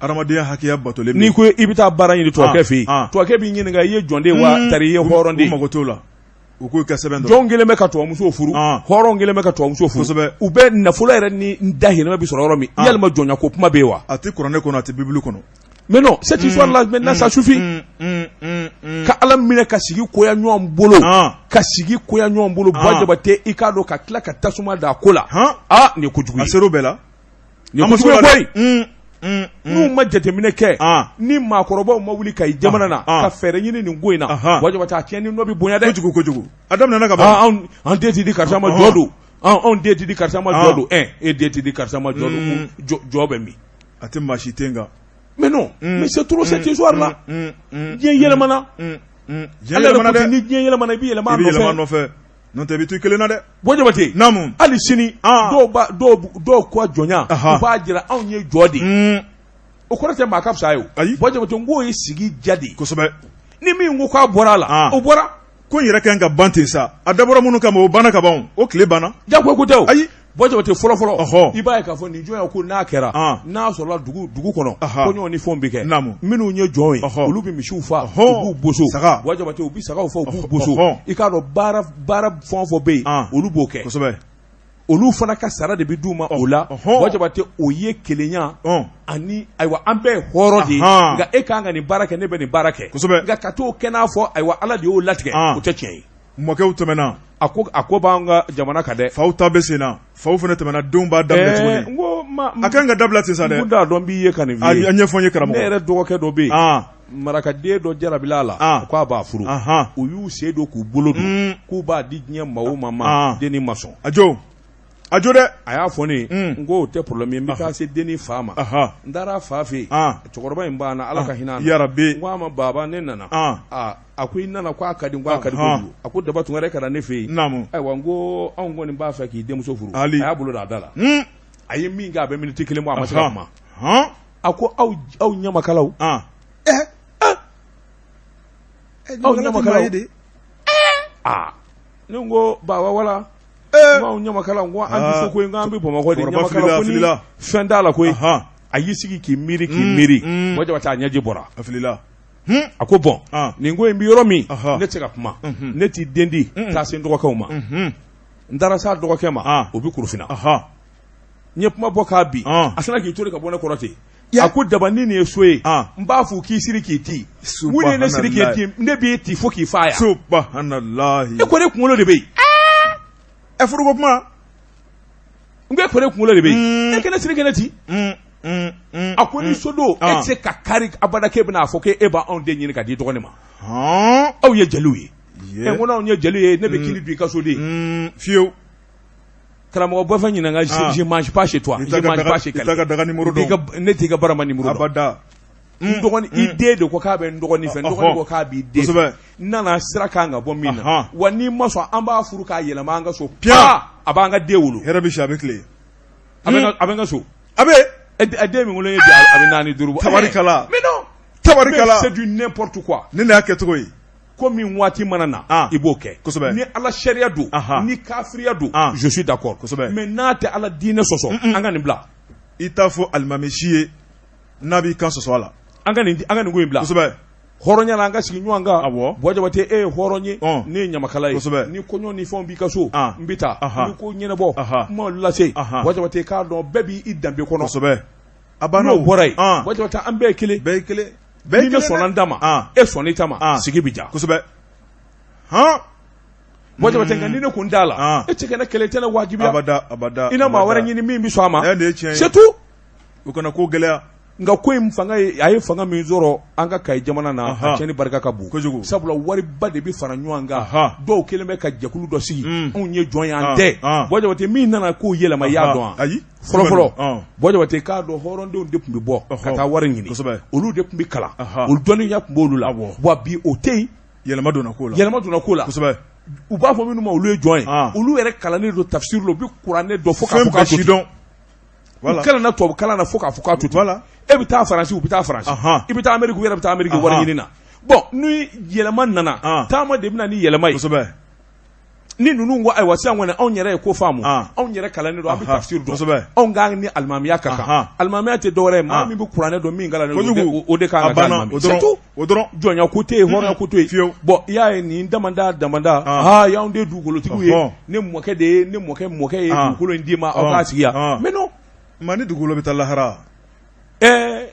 adamadenya hakɛya batolen n'i ko i bɛ taa baara ɲini tubabukɛ fɛ yen tubabukɛ b'i ɲininka i ye jɔn de ye wa tari i ye hɔrɔn de ye mago t'o la u k'u ka sɛbɛn jɔn kɛlen bɛ ka tubabumuso furu hɔrɔn kɛlen bɛ ka tubabumuso furu kosɛbɛ u bɛ nafolo yɛrɛ ni dahirimɛ bɛ sɔrɔ yɔrɔ min yalima jɔnya ko kuma bɛ yen wa a tɛ kuranɛ kɔnɔ a tɛ bibulu kɔnɔ Mais non, cette histoire-là, maintenant, ça suffit. Ka Ala minɛ ka sigi koya ɲɔgɔn bolo. Ka sigi koya ɲɔgɔn bolo. Buwa Jabate i k'a dɔn ka tila ka tasuma da a ko la. Aa nin ye kojugu ye. A ser'o bɛɛ la. Nin ye kojugu ye koyi. N'u ma jateminɛ kɛ. Ni maakɔrɔbaw ma wuli Kayi jamana na. Ka fɛɛrɛ ɲini nin ko in na. Buwa Jabate a tiɲɛni nɔ bɛ bonya dɛ. Kojugu kojugu. A daminɛna ka ban. An den tɛ di karisa ma jɔ don. Anw den tɛ di karisa ma jɔ don. E den tɛ di karisa ma jɔ don. Jɔ bɛ min? A tɛ maa si ten kan. Mais non, mais c'est trop cette histoire là. Diɲɛ yɛlɛmana. Diɲɛ yɛlɛmana dɛ. Ni diɲɛ yɛlɛmana i bɛ yɛlɛma a nɔfɛ. I bɛ yɛlɛma a nɔfɛ. N'o tɛ i bɛ to i kelen na dɛ. Buwa Jabate. Naamu. Hali sini. Dɔw b'a dɔw ka jɔnya. U b'a jira anw ye jɔn de ye. O kɔrɔ tɛ maa ka fisa ye o. Ayi. Buwa Jabate n k'o ye sigi diya de ye. Kosɛbɛ. Ni min ko k'a bɔra a la. O bɔra. Ko in yɛrɛ ka kan ka ban ten sa a dabɔra minnu kama o banna ka ban o tile banna jagoya ko tɛ o ayi Buwa Jabate fɔlɔ fɔlɔ ɔhɔ i b'a ye k'a fɔ nin jɔnya ko n'a kɛra n'a sɔrɔla dugu dugu kɔnɔ kɔɲɔw ni fɛnw bɛ kɛ minnu ye jɔn ye olu bɛ misiw faa u b'u boso saga Buwa Jabate u bɛ sagaw faa u b'u boso i k'a dɔn baara baara fɛn o fɛn bɛ yen olu b'o kɛ kosɛbɛ olu fana ka sara de bɛ d'u ma o la Buwa Jabate o ye kelenya ani ayiwa an bɛɛ ye hɔrɔn de ye nka e ka kan ka nin baara kɛ ne bɛ nin baara kɛ kosɛbɛ nka ka t'o kɛ n'a fɔ ayiwa Ala de y'o latigɛ o tɛ tiɲɛ ye mɔkɛw tɛmɛna a ko a ko b'an ka jamana kan dɛ faw ta bɛ sen na faw fana tɛmɛna denw b'a daminɛ tuguni n ko ma a kan ka dabila sisan dɛ n t'a dɔn n b'i ye ka nin f'i ye a ɲɛfɔ n ye karamɔgɔ ne yɛrɛ dɔgɔkɛ dɔ bɛ yen marakaden dɔ jarabila a la k'a b'a furu u y'u sen don k'u bolo don k'u b'a di diɲɛ maa o maa ma dennin ma sɔn a jo a jo dɛ a y'a fɔ ne ye n ko o tɛ problème ye n bɛ taa se dennin fa ma n taara fa fɛ yen cɛkɔrɔba in banna Ala ka hinɛ a na yarabi n ko a ma baba ne nana a ko i nana ko a ka di n ko a ka di kojugu a ko Daba Tunkara e ka na ne fɛ yen ayiwa n ko anw kɔni b'a fɛ k'i denmuso furu a y'a bolo da a da la a ye min kɛ a bɛ miniti kelen bɔ a ma se ka kuma a ko aw aw ɲamakalaw aw ɲamakalaw aa ne ko baba wala aw ɲamakala ko an tɛ so koyi an bɛ Bamakɔ de ɲamakala ko ni fɛn t'a la koyi a y'i sigi k'i miiri k'i miiri Buwa Jabate a ɲɛji bɔra a filila a ko bon nin ko in bɛ yɔrɔ min ne tɛ se ka kuma ne t'i den di taa se n dɔgɔkɛw ma n taara s'a dɔgɔkɛ ma o bɛ Korofina n ye kuma bɔ k'a bin a sinna k'i to ka bɔ ne kɔrɔ ten a ko daba ni nin ye so ye n b'a fɔ k'i siri k'i ti mun ye ne siri k'i ti ne b'i ti fo k'i faa yan subahanallahi e ko ne kunkolo de bɛ yen ɛ furuko kuma n ko e ko ne kunkolo de bɛ yen e k'e ne siri k'e ne ti a ko ni so don e tɛ se ka kari abada k'e bɛna a fɔ k'e b'anw den ɲini ka di dɔgɔnin ma aw ye jeliw ye ɛ ko n'anw ye jeliw ye ne bɛ kini dun i ka so de fiyewu karamɔgɔ bɔ fɛn ɲininka je mange pas chez toi je mange pas chez quelqu'un i t'a ka daga numéro dɔn ne t'i ka barama numéro dɔn abada n dɔgɔnin i den de ko k'a bɛ n dɔgɔnin fɛ n dɔgɔnin ko k'a b'i den fɛ n nana sira kan ka bɔ min na wa n'i ma sɔn an b'a furu k'a yɛlɛma an ka so piyan a b'an ka den wolo hɛrɛ bɛ si a bɛ tilen a bɛ n ka so a bɛ a den min wolo ye bi a bɛ 4 5 bɔ tabarikala mais non tabarikala c'est du n'importe quoi ni nin y'a kɛcogo ye ko min waati mana na ah. i b'o kɛ kosɛbɛ ni ala sariya don ni kafiriya don ah. je suis d'accord kosɛbɛ mais n'a tɛ ala diinɛ sɔsɔ an ka nin bila i t'a fɔ alimami si ye n'a b'i kan sɔsɔ a la an ka nin ko in bila kosɛbɛ Hɔrɔnya la an ka sigi ɲɔgɔn kan. Awɔ. Buwa Jabate, e ye hɔrɔn ye. Ɔn. Ne ye ɲamakala ye. Kosɛbɛ. Ni kɔɲɔ ni fɛnw b'i ka so. An. N bɛ taa. Aha. Ni ko ɲɛnabɔ. Aha. Kuma lase. Aha. Buwa Jabate, k'a dɔn bɛɛ b'i danbe kɔnɔ. Kosɛbɛ, a banna. N'o bɔra yen. An. Buwa Jabate, an bɛɛ ye kelen. Bɛɛ ye kelen, bɛɛ ye Ni ne kelen sɔnna dɛ. n ta ma. An. E sɔnna i ta ma. An. Sigi bɛ diya. Kosɛbɛ, han. Buwa Jabate, nka ni ne kun t'a la. An. E tɛ ka ne kɛlɛ, i tɛ ne wajibiya. Abada, abada. I na maa wɛrɛ abada. ɲini min bɛ sɔn a ma. Ɛ, nin ye tiɲɛ ye. C'est tout. U kana ko gɛlɛya. Nka ko in fanga ye, a ye fanga min sɔrɔ an ka Kayi jamana na, a tiɲɛni barika ka bon Kojugu. Sabula wariba de bɛ fara ɲɔgɔn kan. Dɔw kɛlen bɛ ka jɛkulu dɔ sigi. Anw ye jɔn ye, an tɛ. Buwa Jabate, min nana k'o yɛlɛma, i y'a dɔn wa? Ayi. Fɔlɔ fɔlɔ, Buwa Jabate, k'a dɔn hɔrɔndenw de tun bɛ bɔ ka taa wari ɲini. Olu de tun bɛ kalan, olu dɔnniya tun b'olu la. Wa bi o tɛ yen. Yɛlɛma donna ko la. Yɛlɛma donna ko la. U b'a fɔ minnu ma olu ye jɔn ye, olu yɛrɛ kalannen don tafsiri la, u bɛ kuranɛ dɔn fo k'a Fɛn fɔ k'a bɛɛ to si ten. dɔn. U kalanna tubabu kalan na fo k'a fɔ k'a to ten. E bɛ taa Faransi, u bɛ taa Faransi. I bɛ taa Ameriki, u yɛrɛ bɛ taa Ameriki wari ɲini na. Bon, ni yɛlɛma nana, taama de bɛ na ni yɛlɛma ye. Ni ninnu ko ayiwa, sisan kɔni anw yɛrɛ ye ko faamu, anw yɛrɛ kalannen don, an bɛ tafsiri dɔn, anw k'an ni alimamiya ka kan. Alimamiya tɛ dɔwɛrɛ ye, maa min bɛ kuranɛ dɔn, min kalannen don, o de kan ka kɛ alimami ye. C'est tout. O dɔrɔn. Jɔnya ko tɛ yen, hɔrɔnya ko tɛ yen. Fiyewu. Bon, i y'a ye nin damanda damanda, aa, y'anw de dugukolotigiw ye, ne mɔkɛ de ye, ne mɔkɛ mɔkɛ ye dugukolo in d'i ma, aw k'a sigi yan. Mais non. Maa ni dugukolo bɛ taa lahara. Ɛɛ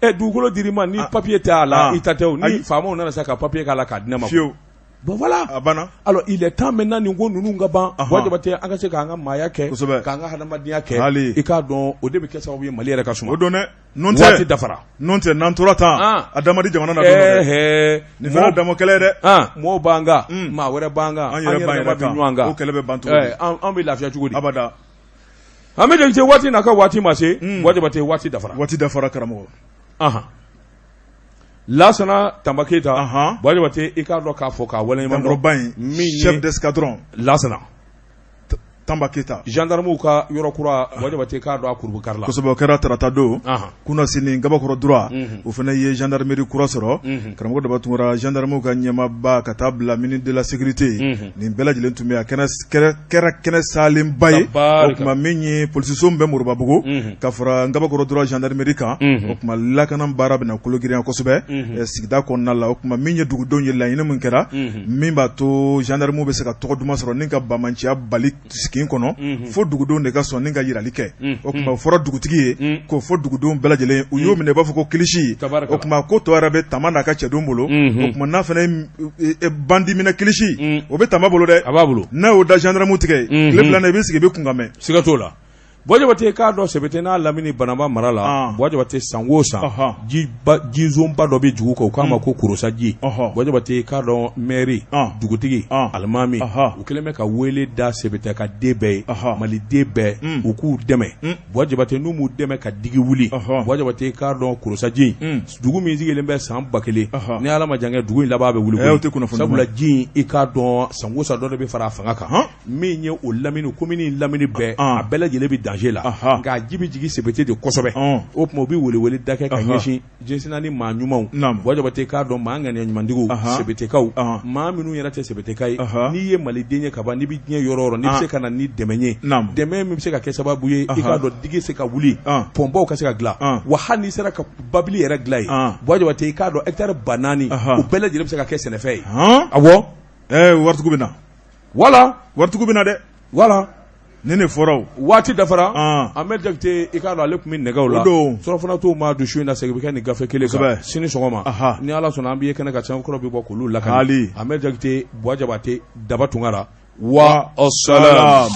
ɛ, dugukolo dir'i ma, ni papier tɛ a la, i ta tɛ o. Ni faamaw nana sa ka papier k'a la k'a di ne ma. Fiyewu. Bon, voilà. A banna. Alors il est temps maintenant nin ko ninnu ka ban. Buwa Jabate, an ka se k'an ka maaya kɛ, k'an ka hadamadenya kɛ. Hali. I k'a dɔn o de bɛ kɛ sababu ye Mali yɛrɛ ka suma. O don dɛ. N'o tɛ. Waati dafara. N'o tɛ, n'an tora tan. A da man di jamana na don dɔ dɛ. Nin fana damɔ kɛlɛ ye dɛ. Mɔgɔw b'an kan, maa wɛrɛ b'an kan, an yɛrɛ b'an yɛrɛ bɛ ɲɔgɔn kan. O kɛlɛ bɛ ban cogo di? An bɛ lafiya cogo di? Abada. An bɛ jate waati n'a ka waati ma se. Buwa Jabate, waati dafara. Waati dafara, karamɔgɔ. Lasana Tanba Keyita, Buwa Jabate, i k'a dɔn k'a fɔ k'a waleɲuman dɔn. Dankɔrɔba in, min ye chef d'escadron. Lasana Tanba Keyita. Gendarmew ka yɔrɔ kura, Buwa Jabate, k'a dɔn a kurubu kari la. Kosɛbɛ, o kɛra tarata don. Kunasini, Gabakɔrɔ droit, o fana ye gendarmerie kura sɔrɔ. Karamɔgɔ Daba Tunkara, gendarmew ka ɲɛmaaba ka taa bila ministre de la sécurité, nin bɛɛ lajɛlen tun bɛ a kɛnɛ kɛra kɛnɛ salenba ye. O tuma, min ye polisiso min bɛ Moribabugu, ka fara Gabakɔrɔ droit gendarmerie kan, o tuma lakana baara bɛna kologirinya kosɛbɛ sigida kɔnɔna la. O tuma, min ye dugudenw ye, laɲini min kɛra, min b'a to gendarmew bɛ se ka tɔgɔ duman sɔrɔ ni ka banbaanciya bali sigi kɔnɔ, fo dugudenw de ka sɔn ni ka jirali kɛ. O tuma, o fɔra dugutigi ye k'o fɔ dugudenw bɛɛ lajɛlen, u y'o minɛ i b'a fɔ ko kilisi. O tuma, ko tɔ yɛrɛ bɛ Tama n'a ka cɛdenw bolo. O tuma, n'a fana ye bandi minɛ kilisi, o bɛ Tama bolo dɛ. A b'a bolo. N'a y'o da gendarme tigɛ, tile filanan i bɛ sigi i bɛ kunkan mɛn. Siga t'o la. Buwa Jabate, k'a dɔn Sɛbɛtɛ n'a lamini Banamba mara la, Buwa Jabate, san o san jizonba dɔ bɛ dugu kan, u k'a ma ko Korosaji. Buwa Jabate, k'a dɔn mɛri, dugutigi, alimami, u kɛlen bɛ ka wele da Sɛbɛtɛ ka den bɛɛ ye, Maliden bɛɛ, u k'u dɛmɛ. Buwa Jabate, n'u m'u dɛmɛ ka digi wuli, Buwa Jabate, k'a dɔn Korosaji, dugu min sigilen bɛ san 1000, ni Ala ma jan kɛ, dugu in laban bɛ wuli, sabula ji in, i k'a dɔn san o san dɔ de bɛ fara a fanga kan. Min ye o lamini, commune lamini bɛɛ, a bɛɛ lajɛlen bɛ danger la, nka a ji bɛ jigin Sɛbɛtɛ de kosɛbɛ. O tuma, u bɛ welewele da kɛ ka ɲɛsin diɲɛ ni maa ɲumanw. Buwa Jabate, k'a dɔn maa ŋaniya ɲumantigiw, Sɛbɛtɛkaw, maa minnu yɛrɛ tɛ Sɛbɛtɛka ye, n'i ye Maliden ye ka ban, n'i bɛ diɲɛ yɔrɔ o yɔrɔ, n'i bɛ se ka na ni dɛmɛ ye, dɛmɛ min bɛ se ka kɛ sababu ye, i k'a dɔn digi se ka wuli, pɔnbaw ka se ka dilan, wa hali n'i sera ka babili yɛrɛ dilan ye, Buwa Jabate, i k'a dɔn hectare 4000, o bɛɛ lajɛlen bɛ se ka kɛ sɛnɛfɛn ye. Awɔ. Waritigiw bɛ na. Voilà. Waritigiw bɛ na dɛ. Voilà. Nin de fɔra o. Waati dafara. Ahmed Jakite, i k'a dɔn ale tun bɛ nɛgɛw la. O don. Surɔfana t'o ma don su in na, segin bɛ kɛ nin gafe kelen kan. Kosɛbɛ. Sini sɔgɔma. Ni Ala sɔnna, an b'i ye kɛnɛ kan, sɛbɛnkɔrɔ bɛ bɔ k'olu lakana. Hali. Ahmed Jakite, Buwa Jabate, Daba Tunkara. Wa salam.